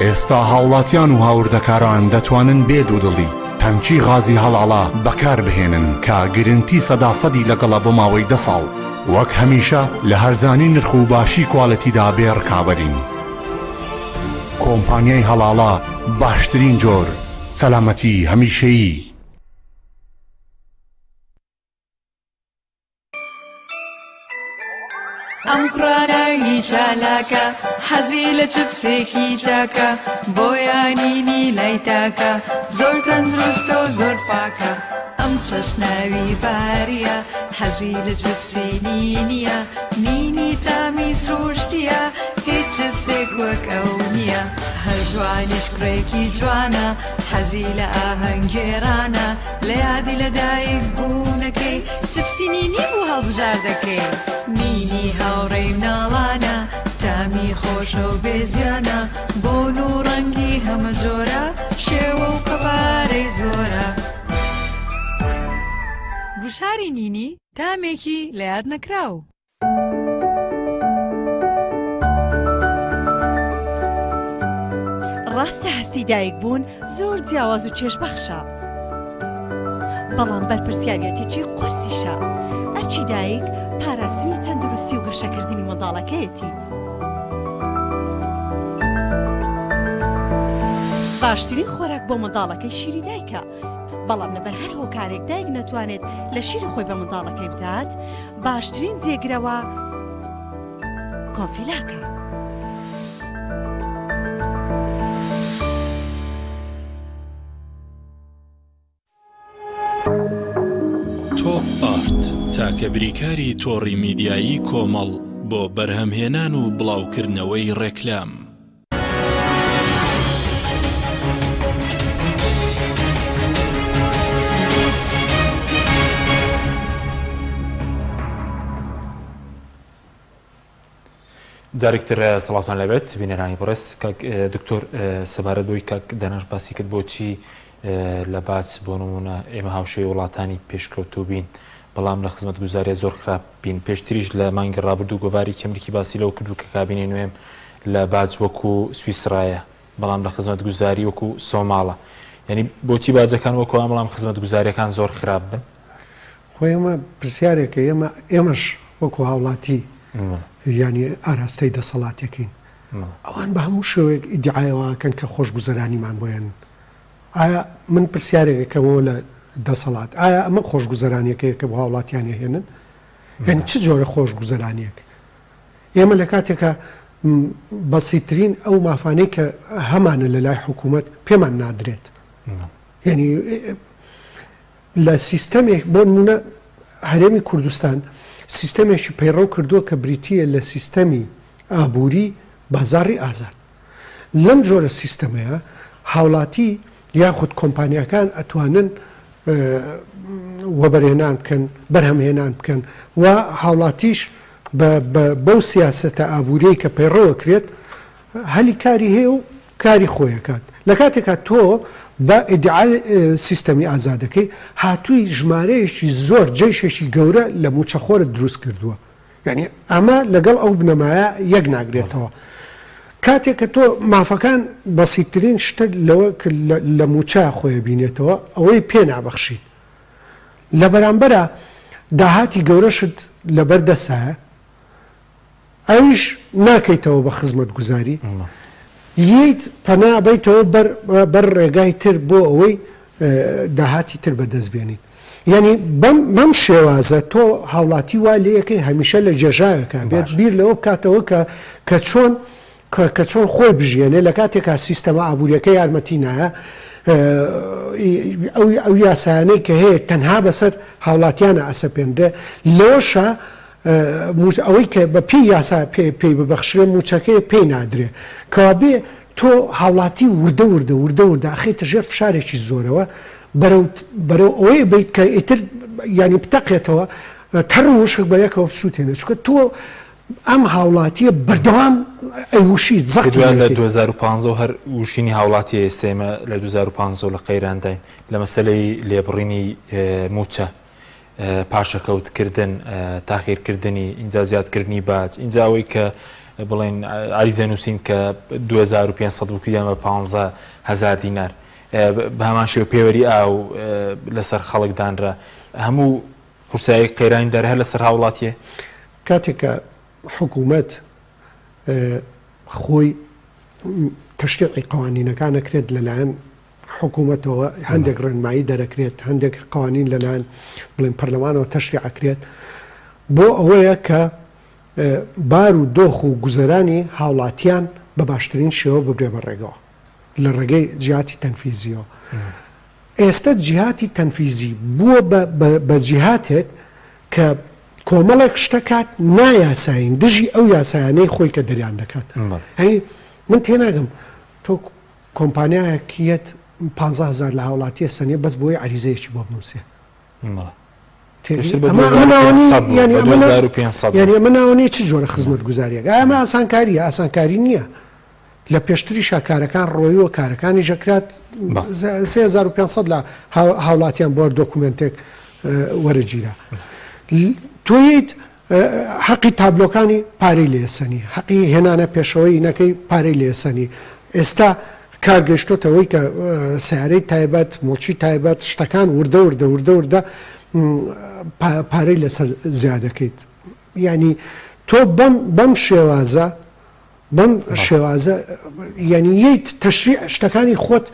ئێستا هاوڵاتیان و هاوردەکاران دەتوانن بێ دوودڵی تەنکی غازی هەڵاڵە بەکاربهێنن کە گرنتی سەدا سەدی لەگەڵە بۆ ماوەی دە ساڵ. وەک هەمیشە لە هەرزانی نرخ و باشی کوالێتیدا بێ ڕکابەرین. کۆمپانیای هەڵاڵە باشترین جۆر، سەلامەتی هەمیشەیی. ئەم کوڕە ناوی چالاکە حەزی لە چپسێکی چاکە بۆیانینی لای تاکە زۆر تەندروستە و زۆر پاکە ئەم چەش ناوی باریە حەزی لە چپسی نینیە نینی تامی سروشتیە هیچ چپسێک وەک ئەو نییە هەژوانیش کوڕێکی جوانە حەزی لە ئاهەنگگێڕانە لە یادی لەدایک بوونەکەی چپسی نینی بوو هەڵبژاردەکەی نینی هاوڕێی مناڵانە تامی خۆشە و بێزیانە بۆن و ڕەنگی هەمە جۆرە شێوە و قەبارەی زۆرە. گوشاری نینی تامێکی لە یاد نەکراو. ڕاستە هەستی دایک بوون زۆر جیاواز و چێژبەخشە بەڵام بەرپرسیاریەتێکی قورسیشە ئەرچی دایک پاراستنی تەندروستی و گەشەکردنی منداڵەکەیەتی باشترین خۆراک بۆ منداڵەکەی شیری دایکە بەڵام لەبەر هەر هۆکارێک دایک نەتوانێت لە شیری خۆی بە منداڵەکەی بدات. باشترین جێگرەوە کۆنفیلاکە. تۆپ ئارت تاکە بریکاری تۆڕی میدیایی کۆمەڵ بۆ بەرهەمهێنان و بڵاوکردنەوەی ڕێکلام. جارێک تر سڵاوتان لەبێت بینەرانی بەڕێز کاک دکتۆر سەبارەت بۆی کاک دەناش باسی کرد بۆچی لە باچ بۆ نمونە ئێمە هاوشێوەی وڵاتانی پێشکەوتوو بین بەڵام لە خزمەتگوزاریە زۆر خراپ بین پێشتریش لە مانگی ڕابردوو گۆڤاری کەمریکی باسی لەوە کردو کە کابینەی نوێم لە باج وەکو سویسرایە بەڵام لە خزمەتگوزاری وەکو سۆماڵە یعنی بۆچی باجەکان وەکو ئەم بەڵام خزمەتگوزاریەکان زۆر خراپ بن؟ خۆ ئێمە پرسیارێکە ئێمە ئێمەش وەکو هاوڵاتی یانی ئاراستەی دەسەڵاتەکەین ئەوان بە هەموو شێوەیەک ئیدعایەوەکەن کە خۆشگوزەرانیمان بۆیان ئایا من پرسیارێک ئەکەمەوە لە دەسەڵات ئایا ئەمە خۆشگوزەرانیەکەیە کە بۆ هاوڵاتیان ئەهێنن؟ یعنی چ جۆرە خۆشگوزەرانیەک؟ ئێمە لە کاتێکا بەسیترین ئەو مافانەی کە هەمانە لە لای حکوومەت پێمان نادرێت یعنی لە سیستەمێک بۆ نمونە هەرێمی کوردستان سیستەمێکی پەیڕەو کردووە کە بریتییە لە سیستەمی ئابووری بازاڕی ئازاد لەم جۆرە سیستەمەیا هاوڵاتی یاخود کۆمپانیاکان ئەتوانن وەبەرهێنان بکەن، بەرهەمهێنان بکەن و هاوڵاتیش بەو سیاسەتە ئابووریەی کە پەیڕەو ئەکرێت هەلی کاری هەیە و کاری خۆی ئەکات. لە کاتێکا تۆ بە ئیدعای سیستەمی ئازادەکەی هاتووی ژمارەیەکی زۆر جەیشێکی گەورە لە مووچەخۆرت دروست کردووە. یانی ئەمە لەگەڵ ئەو بنەمایە یەک ناگرێتەوە. کاتێک کە تۆ مافەکان بەسیتترین شتە لەوە لە مووچە خۆی بینێتەوە ئەوەی پێ نابەخشیت. لە بەرامبەرا داهاتی گەورەشت لەبەر دەسایە ئەویش ناکەیتەوە بە خزمەتگوزاری ییت پەنا بەیتەوە بەر بەر ڕێگای تر بۆ ئەوەی داهاتی تر بەدەست بێنیت. یانی بەم بەم شێوازە تۆ هاوڵاتی وا لێیەکەی هەمیشە لە جێژاوێکا بێت بیر لەوە بکاتەوە کە کە چۆن کە چۆن خۆی بژیێنێ لە کاتێکا سیستەمە ئابووریەکە یارمەتی نایە ئەو ئەو یاسایانەی کە هەیە تەنها بەسەر هاوڵاتیانە ئەسەپێنرێ لەوەشا ئەوەی کە بە پێی یاسا پێی ببەخشرێ مووچەکەی پێی نادرێ کەوابێ تۆ هاوڵاتی وردە وردە وردە وردە ئەخەیتە ژێر فشارێکی زۆرەوە بەرەو بەرەو ئەوەی بیت کە ئیتر یانی بتەقێتەوە تەڕ و وشک بە یەکەوە بسووتێنێ چونکە تۆ ئەم هاوڵاتیە بەردەوام ئەیوشیت زەختی لە 2015 هەر وشینی هاوڵاتی ئێستا ئێمە لە 2015 لە قەیرانداین لە مەسەلەی لێبڕینی مووچە پاشەکەوت کردن، تاخیر کردنی، ئینجا زیاد کردنی باج، ئینجا ئەوەی کە بڵێن عەریزە نووسین کە 2500 بوو کردیان بە 15000 دینار بە هەمان شێوە پێوەری ئاو لەسەر خەڵک دانرا هەموو قورسایی قەیرانی دارایی هەر لەسەر هاوڵاتیە. کاتێک کە حکوومەت خۆی تەشریعی قەوانینەکان ئەکرێت لەلایەن حکوومەتەوە هەندێک ڕێنمایی دەرەکرێت، هەندێک قوانین لەلایەن بڵێن پەرلەمانەوە تەشریع ئەکرێت بۆ ئەوەیە کە بار و دۆخ و گوزەرانی هاوڵاتیان بە باشترین شێوە ببرێ بە ڕێگەوە لە ڕێگەی جیهاتی تەنفیزیەوە. ئێستا جیهاتی تەنفیزی بووە بە جیهاتێک کە کۆمەڵێک شتەکات نایاسایین دژی ئەو یاسایانەی خۆی کە دەریان دەکات. هەی من تێناگەم تۆ کۆمپانیایەک یەت 15000 لە هاوڵاتیە سەنێ بەس بۆی عەریزەیەکی بۆ بنووسێ. یعنی ئەمە ناوەنی چ جۆرە خزمەتگوزاریەک ئایا ئەمە ئاسانکاریە ئاسانکاری نییە لە پێشتریشا کارەکان ڕۆیوە کارەکانیش ئەکرات 3500 لە هاوڵاتیان بۆ هەر دۆکومێنتێک وەرەگیرا تۆ یت حەقی تابلۆکانی پارەی لێسەنی حەقی هێنانە پێشەوەی ئینەکەی پارەی لێسەنی ئێستا کار گەشتۆتە ئەوەی کە سیارەی تایبەت موڵکی تایبەت شتەکان وردە وردە وردە وردە پارەی لەسەر زیادەکەیت یعنی تۆ بەم بەم شێوازە. بەم شێوازە یانی یەیت تەشریع شتەکانی خۆت.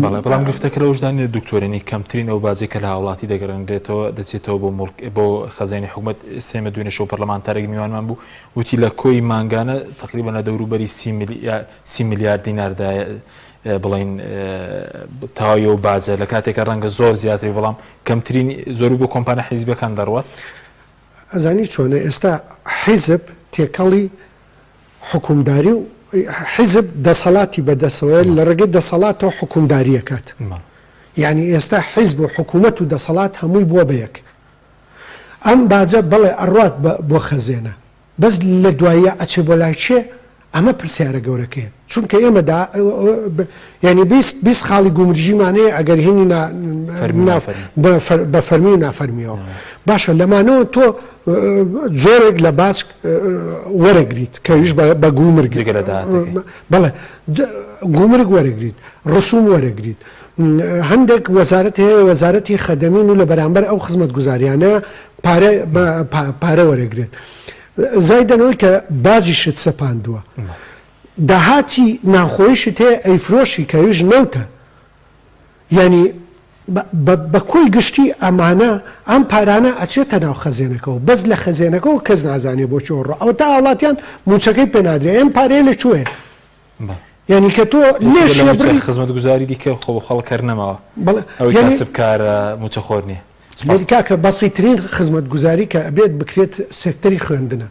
بەڵێ بەڵام گرفتەکە لەوەشدا نیە دکتۆر یانی کەمترین ئەو باجەی کە لە هاوڵاتی دەگەڕێنرێتەوە دەچێتەوە بۆ موڵک بۆ خەزێنەی حکومەت ئێمە دوێنێ شەو پەرلەمانتارێک میوانمان بوو وتی لە کۆی مانگانە تقریبا لە دەوروبەری سی ملیار دیناردا بڵین تەواوی ئەو باجە لە کاتێکە ڕەنگە زۆر زیاتری بەڵام کەمترین زۆری بۆ کۆمپانیا حیزبەکان دەڕوات. ئەزانی چۆنە ئێستا حیزب تێکەڵی حوکمداری و حیزب دەسەڵاتی بەدەسەوەیە لە ڕێگەی دەسەڵاتەوە حوکمداری ئەکات یانی ئێستا حیزب و حکوومەت و دەسەڵات هەمووی بووە بە یەک ئەم باجە بەڵێ ئەڕوات بۆ خەزێنە بەس لە دواییە ئەچێ بۆ لای کێ ئەمە پرسیارە گەورەکەیە چونکە ئێمە دا یانی 20 خاڵی گومرگیمان هەیە ئەگەر هینی بە فەرمی و نافەرمیەوە باشە لەمانەوە تۆ جۆرێک لە باج وەرەگریت کە ئەویش بە گومرگ جگە لە داهاتەکەی. بەڵێ گومرگ وەرەگریت، ڕسوم وەرەگریت. هەندێک وەزارەت هەیە وەزارەتی خەدەمین و لە بەرامبەر ئەو خزمەتگوزاریانە پارە پارە وەرەگرێت. زایدەن ئەوەی کە باجیشت سەپاندووە. داهاتی ناوخۆیشت هەیە ئەیفرۆشی کە ئەویش نەوتە. یانی بە کۆی گشتی ئەمانە ئەم پارانە ئەچێتە ناو خەزێنەکەوە بەس لە خەزێنەکەوە کەس نازانێ بۆ کوێ ڕۆ ئەوەتا هاوڵاتیان موچەکەی پێ نادرێ ئەم پارەیە لە کوێیە یانی کە تۆ لێش بڕی خزمەتگوزاری دیکە خۆ خەڵک هەر نەماوە بەڵێ ئەوەی کاسبکارە موچەخۆر نییە. کاکە بەسیترین خزمەتگوزاری کە ئەبێت بکرێت سێکتەری خوێندنە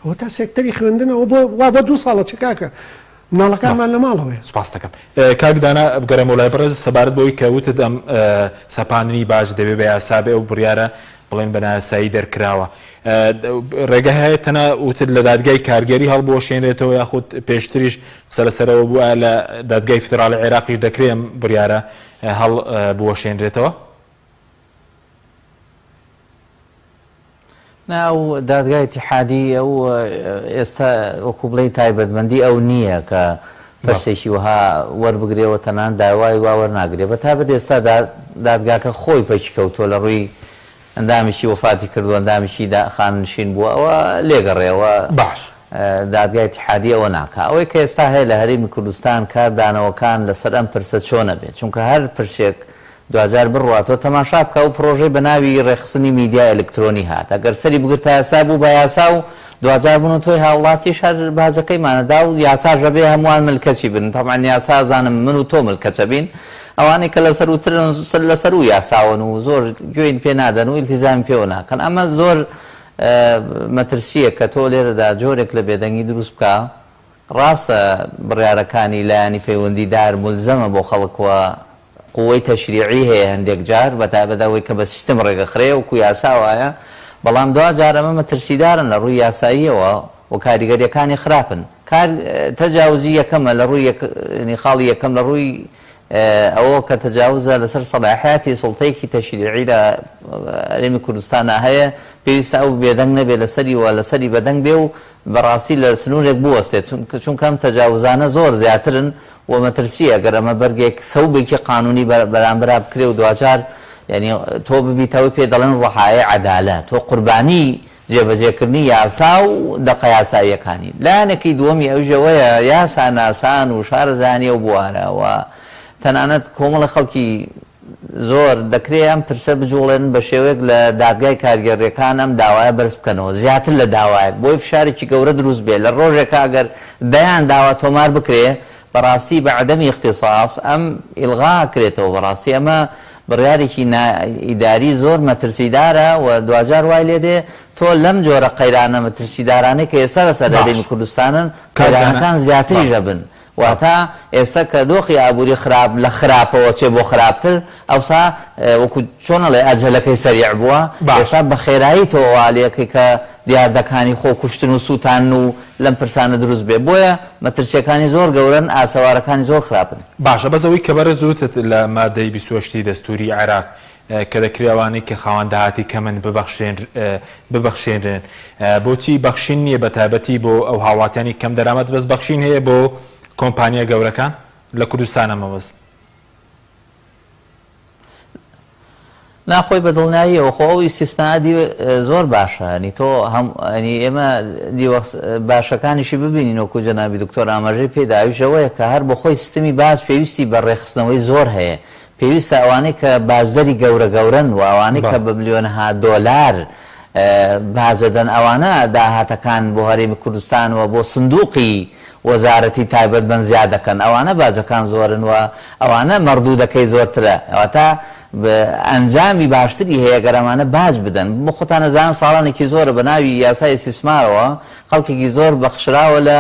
ئەوەتا سێکتەری خوێندنە ئەوە بۆ وا بۆ دوو ساڵە چ کاکە مناڵەکانمان لە ماڵەوەیە. سوپاست دەکەم کاک دانا بگەڕێمەوە لای بەڕێز سەبارەت بەوەی کە وتت ئەم سەپاندنی باج دەبێ بە یاسا بێ ئەو بڕیارە بڵێن بە نایاسایی دەرکراوە ڕێگە هەیە تەنها وتت لە دادگای کارگێری هەڵبوەشێنرێتەوە یاخود پێشتریش قسە لەسەرەوە بوو ئایا لە دادگای فیدراڵی عێراقیش دەکرێ ئەم بڕیارە هەڵبوەشێنرێتەوە؟ نا ئەو دادگای ئیتیحادی ئەو ئێستا وەکو بڵێی تایبەتمەندی ئەو نییە کە پرسێکی وەها وەربگرێ و تەنانەت داوای وا وەرناگرێ بە تایبەت ئێستا دادگاکە خۆی پەکی کەوتووە لە ڕووی ئەندامێکی وەفاتی کردووە ئەندامێکی خانەنشین بووە ئەوە لێگەڕێوە باش دادگای ئیتیحادی ئەوە ناکا ئەوەی کە ئێستا هەیە لە هەرێمی کوردستان کاردانەوەکان لەسەر ئەم پرسە چۆنە بێ چونکە هەر پرسێک دواجار بڕوات و تەماشا بکە ئەو پڕۆژەی بە ناوی ڕێکخستنی میدیای ئەلکترۆنی هات ئەگەر سەری بگرتایە سا بوو بە یاسا و دواجار من و تۆی هاوڵاتیش هەر باجەکەیمان ئەدا و یاساش ئەبێ هەمووان ملکەچی بن تەبعەن یاسا ئەزانم من و تۆ ملکەچ ئەبین ئەوانەی کە لەسەرووترن لەسەروو یاساوەن و زۆر گوێی پێ نادەن و ئیلتیزامی پێوە ناکەن ئەمە زۆر مەترسییە کە تۆ لێرەدا جۆرێک لە بێدەنگی دروست بکا ڕاستە بڕیارەکانی لایەنی پەیوەندیدار مولزەمە بۆ خەڵک و قوەی تەشریعی هەیە هەندێک جار بەتایبەت ئەوەی کە بە سیستم ڕێکئەخرێ وەکو یاسا وایە بەڵام دواجار ئەمە مەترسیدارن لە ڕووی یاساییەوە و کاریگەریەکانی خراپن کار تەجاوزی یەکەمە لە ڕووی یەک خاڵی یەکەم لە ڕووی ئەوەوە کە تەجاوزە لەسەر سەلاحیاتی سوڵتەیەکی تەشریعی لە هەرێمی کوردستانا هەیە، پێویستە ئەو بێدەنگ نەبێ لەسەری و لەسەری بەدەنگ بێ و بەڕاستی لە سنوورێک بوەستێ، چونکە ئەم تەجاوزانە زۆر زیاترن و مەترسییە گەر ئەمە بەرگێک ثەوبێکی قانوونی بەرامبەرا بکرێ و دواجار یانی تۆ ببیتە ئەوەی پێی دەڵێن ضحایای عەدالە، تۆ قوربانی جێبەجێکردنی یاسا و دەقە یاساییەکانی. لایەنێکی دووەمی ئەویش ئەوەیە یاساناسان و شارەزایانی ئەو بوارە و تەنانەت کۆمەڵێک خەڵکی زۆر دەکرێ ئەم پرسە بجوڵێنن بە شێوەیەک لە دادگای کارگێڕییەکان ئەم داوایە بەرز بکەنەوە زیاتر لە داوایەک بۆی فشارێکی گەورە دروست بێ لە ڕۆژێکا ئەگەر دەیان داوا تۆمار بکرێ بەڕاستی بە عدم اختصاص ئەم ئیلغا ئەکرێتەوە بەڕاستی ئەمە بڕیارێکی نا ئیداری زۆر مەترسیدارە و دواجار وای لێدێ تۆ لەم جۆرە قەیرانە مەترسیدارانەی کە ئێستا لەسەر باش هەرێمی کوردستانن کاک دانا قەیرانەکان زیاتریش بەڵێ ئەبن واتە ئێستا کە دۆخی ئابووری خراپ لە خراپەوە چێ بۆ خراپتر ئەوسا وەکو چۆن ئەڵێ ئەجەلەکەی سەریع بووە باش. ئێستا بە خێرایی تۆ وا لێکەی کە دیاردەکانی خۆ کوشتن و سووتاندن و لەم پرسانە دروست بێ بۆیە مەترسیەکانی زۆر گەورەن ئاسەوارەکانی زۆر خراپن. باشە بەس ئەوەی کە بەڕێز وتت لە مادەی 28 ی دەستوری عێراق کە دەکرێ ئەوانەی کە خاوەن داهاتی کەمن ببەخشێنرێن بۆچی بەخشین نییە بەتایبەتی بۆ ئەو هاوڵاتیانی کەم دەرامەت بەس بەخشین هەیە بۆ کۆمپانیا گەورەکان لە کوردستانە مەبەست. نا خۆی بە دڵنیاییەوە خۆ ئەو ئیستیسناءە دی زۆر باشە یانی تۆ هەم یانی ئێمە دیوە باشەکانیشی ببینین وەکوو جەنابی دکتۆر ئاماژەی پێ دا ئەویش ئەوەیە کە هەر بۆ خۆی سیستمی باج پێویستی بە ڕێکخستنەوەی زۆر هەیە پێویستە ئەوانەی کە باجدەری گەورە گەورەن و ئەوانەی کە بە ملیۆنەها دۆلار باج ئەدەن ئەوانە داهاتەکان بۆ هەرێمی کوردستان و بۆ سندوقی وەزارەتی تایبەتمەند زیاد دەکەن ئەوانە باجەکان زۆرن و ئەوانە مەڕدوودەکەی زۆرترە واتە ئەنجامی باشتری هەیە گەر ئەمانە باج بدەن بۆ خۆتان ئەزانن ساڵانێکی زۆرە بە ناوی یاسای ئیستیسمارەوە خەڵکێکی زۆر بەخشراوە لە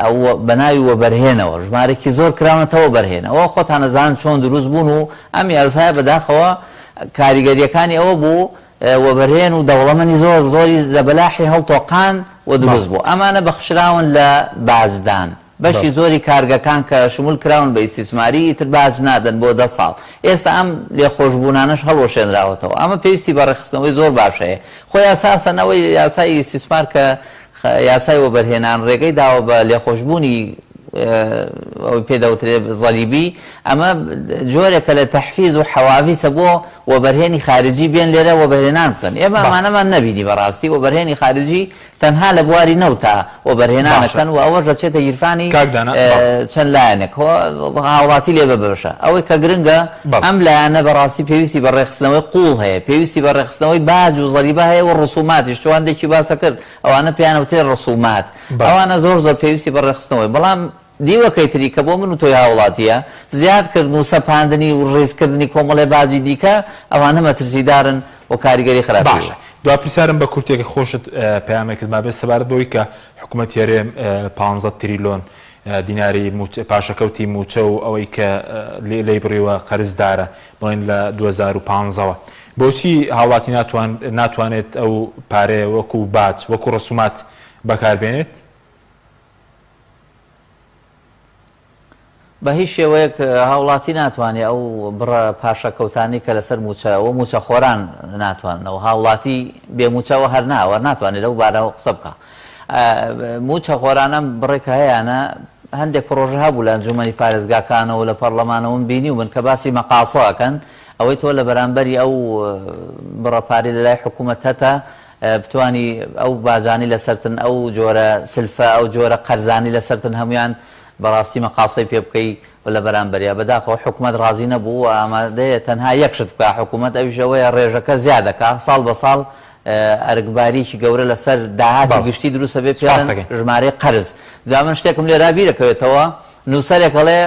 ئەو بە ناوی وەبەرهێنەوە ژمارێکی زۆر کراونەتە وەبەرهێن ئەوە خۆتان ئەزانن چۆن دروست بوون و ئەم یاسایە بەداخەوە کاریگەریەکانی ئەوە بوو وەبەرهێن و دەوڵەمەنی زۆر زۆری زەبەلاحی هەڵتۆقان و دروست بوو. ئەمانە بەخشراون لە باجدان. بەشی زۆری کارگەکان کە شمول کراون بە ئیستیسماری ئیتر باج نادەن بۆ دە ساڵ. ئێستا ئەم لێخۆشبوونانەش هەڵوەشێنراوەتەوە. ئەمە پێویستی بە ڕێکخستنەوەی زۆر باش هەیە. خۆ یاساسەن ئەوەی یاسای ئیستیسمار کە یاسای وەبەرهێنان ڕێگەی داوە بە لێخۆشبوونی ئەوەی پێ دەوترێ زەریبی، ئەمە جۆرێکە لە تەحفیز و حەوافیسە بۆ وەبەرهێنی خارجی بێن لێرە وەبەرهێنان بکەن. ئێمە ئەمانەمان نەبینی بەڕاستی وەبەرهێنی خارجی تەنها لە بواری نەوتا وەبەرهێنان ئەکەن و ئەوەش دەچێتە گیرفانی چەند لایەنێک هاوڵاتی لێ بەبەشە. ئەوەی کە گرنگە ئەم لایەنە بەڕاستی پێویستی بە ڕێکخستنەوەی قووڵ هەیە، پێویستی بە ڕێکخستنەوەی باج و زەریبە هەیە و ڕسوماتیش، تۆ هەندێکی باسە کرد ئەوانە پێیان ئەوترێ ڕسومات، ئەوانە زۆر زۆر پێویستی بە ڕێکخستنەوەی، بەڵام دیوەکەی تری کە بۆ من و تۆی هاوڵاتییە، زیاد کردن و سەپاندنی و ڕیز کردنی کۆمەڵێ باجی دیکە، ئەوانە مەترسیدارن و کاریگەری خراپی باشە هەیە. دوا پرسیارم بە کورتیە کە خۆشت پەیامێکت مابێت سەبارەت بەوەی کە حکومەتی هەرێم پانزە تریلۆن دیناری پاشەکەوتی مووچە و ئەوەی کە لێی بڕیوە قەرزدارە بڵێن لە 2015 وە بۆچی هاوڵاتی ناتوان ناتوانێت ئەو پارەیە وەکو باج وەکو ڕسومات بەکاربێنێت؟ بە هیچ شێوەیەک هاوڵاتی ناتوانێ ئەو بڕە پاشەکەوتانەی کە لەسەر مووچە و مووچەخۆران ناتوانن و هاوڵاتی بێ مووچەوە هەر نا وەر ناتوانێت لەو بارەوە قسە بکا. مووچەخۆران ئەم بڕێک کە هەیانە هەندێک پڕۆژە هەبوو لە ئەنجوومەنی پارێزگاکانەوە و لە پەڕلەمانەوە من بینیومن کە باسی مەقاسە ئەکەن ئەوەی تۆ لە بەرامبەری ئەو بڕە پارەی لە لای حکوومەت هەتە بتوانی ئەو باجانەی لەسەرتن ئەو جۆرە سلفە ئەو جۆرە قەرزانەی لەسەرتن هەموویان بەڕاستی مەقاسەی پێ بکەی و لە بەرامبەریا بەداخەوە حکومەت ڕازی نەبوو و ئامادەیە تەنها یەک شت بکا حکومەت ئەویش ئەوەیە ڕێژەکە زیاد ئەکا ساڵ بە ساڵ ئەرکباریەکی گەورە لەسەر داهاتی گشتی دروست ئەبێ پێڵێن ژمارەی قەرز جا من شتێکم لێرا بیرەکەوێتەوە نووسەرێک ئەڵێ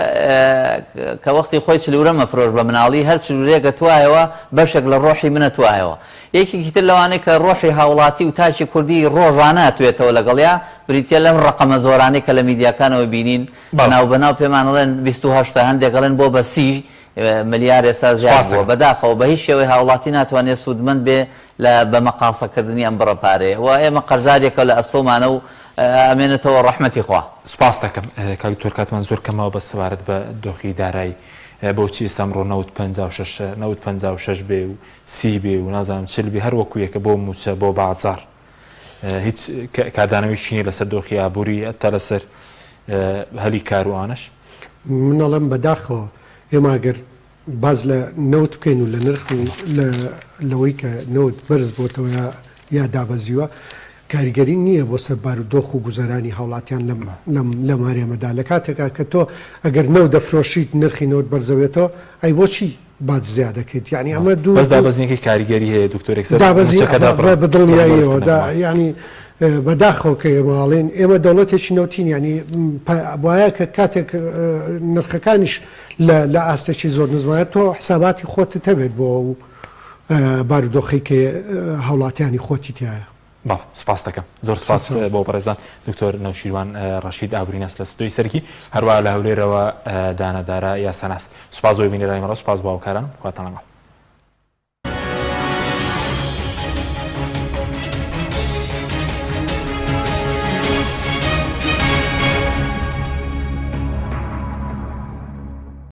کە وەختی خۆی چلورە مەفرۆش بە مناڵی هەر چلورەیەک ئەتوایەوە بەشێک لە ڕۆحی من ئەتوایەوە یەکێکی تر لەوانەی کە ڕۆحی هاوڵاتی و تاکی کوردی ڕۆژانە ئەتوێتەوە لەگەڵیا بریتیە لەم ڕەقەمە زۆرانەی کە لە میدیاکانەوە بینین بەناو بەناو پێمان ئەڵێن 28 هەندێک ئەڵێن بۆ بە 30 ملیار ئێستا زیاد بووە بەداخەوە بە هیچ شێوەی هاوڵاتی ناتوانێت سوودمەند بێ لە بە مەقاسە کردنی ئەم بڕە پارەیە و ئێمە قەرزارێکە لە ئەستۆمانە و ئەمێنێتەوە ڕەحمەتی خوا. سوپاست دەکەم کاک دکتۆر کاتمان زۆر کەم ماوە بەس سەبارەت بە دۆخی دارایی بۆچی ئێستا ئەمڕۆ نەوت 56 نەوت 56 بێ و سی بێ و نازانم چل بێ هەر وەکو یەکە بۆ مووچە بۆ بازاڕ هیچ کاردانەوەیشی نیە لەسەر دۆخی ئابووری هەتا لەسەر هەلی کار و ئەوانەش. من ئەڵێم بەداخەوە ئێمە ئەگەر باس لە نەوت بکەین و لە نرخ و لە لەوەی کە نەوت بەرز بۆتەوە یا یا دابەزیوە کاریگەری نییە بۆ سەر بارودۆخ و گوزەرانی هاوڵاتیان لەم لەم لەم هەرێمەدا لە کاتێکا کە تۆ ئەگەر نەوت دەفرۆشیت نرخی نەوت بەرزەبێتەوە ئەی بۆچی باج زیاد دەکەیت یعنی ئەمە دوو بەس دابەزینەکەی کاریگەری هەیە دکتۆر یەکسەر دابەزین مووچەکە دابڕا بە دڵنیاییەوە دا یعنی بەداخەوە کە ئێمە ئەڵێین ئێمە دەوڵەتێکی نەوتین یعنی وایە کە کاتێک نرخەکانیش لە لە ئاستێکی زۆر نزمایە تۆ حساباتی خۆتت هەبێت بۆ ئەو بارودۆخەی کە هاوڵاتیانی خۆتی تیایە. بەڵێ سوپاست دەکەم. زۆر سوپاس بۆ بەڕێزان دکتۆر نەوشیروان ڕەشید ئابووریناس لە ستۆدیۆی سەرەکی، هەروەها لە هەولێرەوە دانا دارا یاساناس. سوپاس بۆ بینەرانی بەڕێز، سوپاس بۆ هاوکارانم. خواتان لەگەڵ.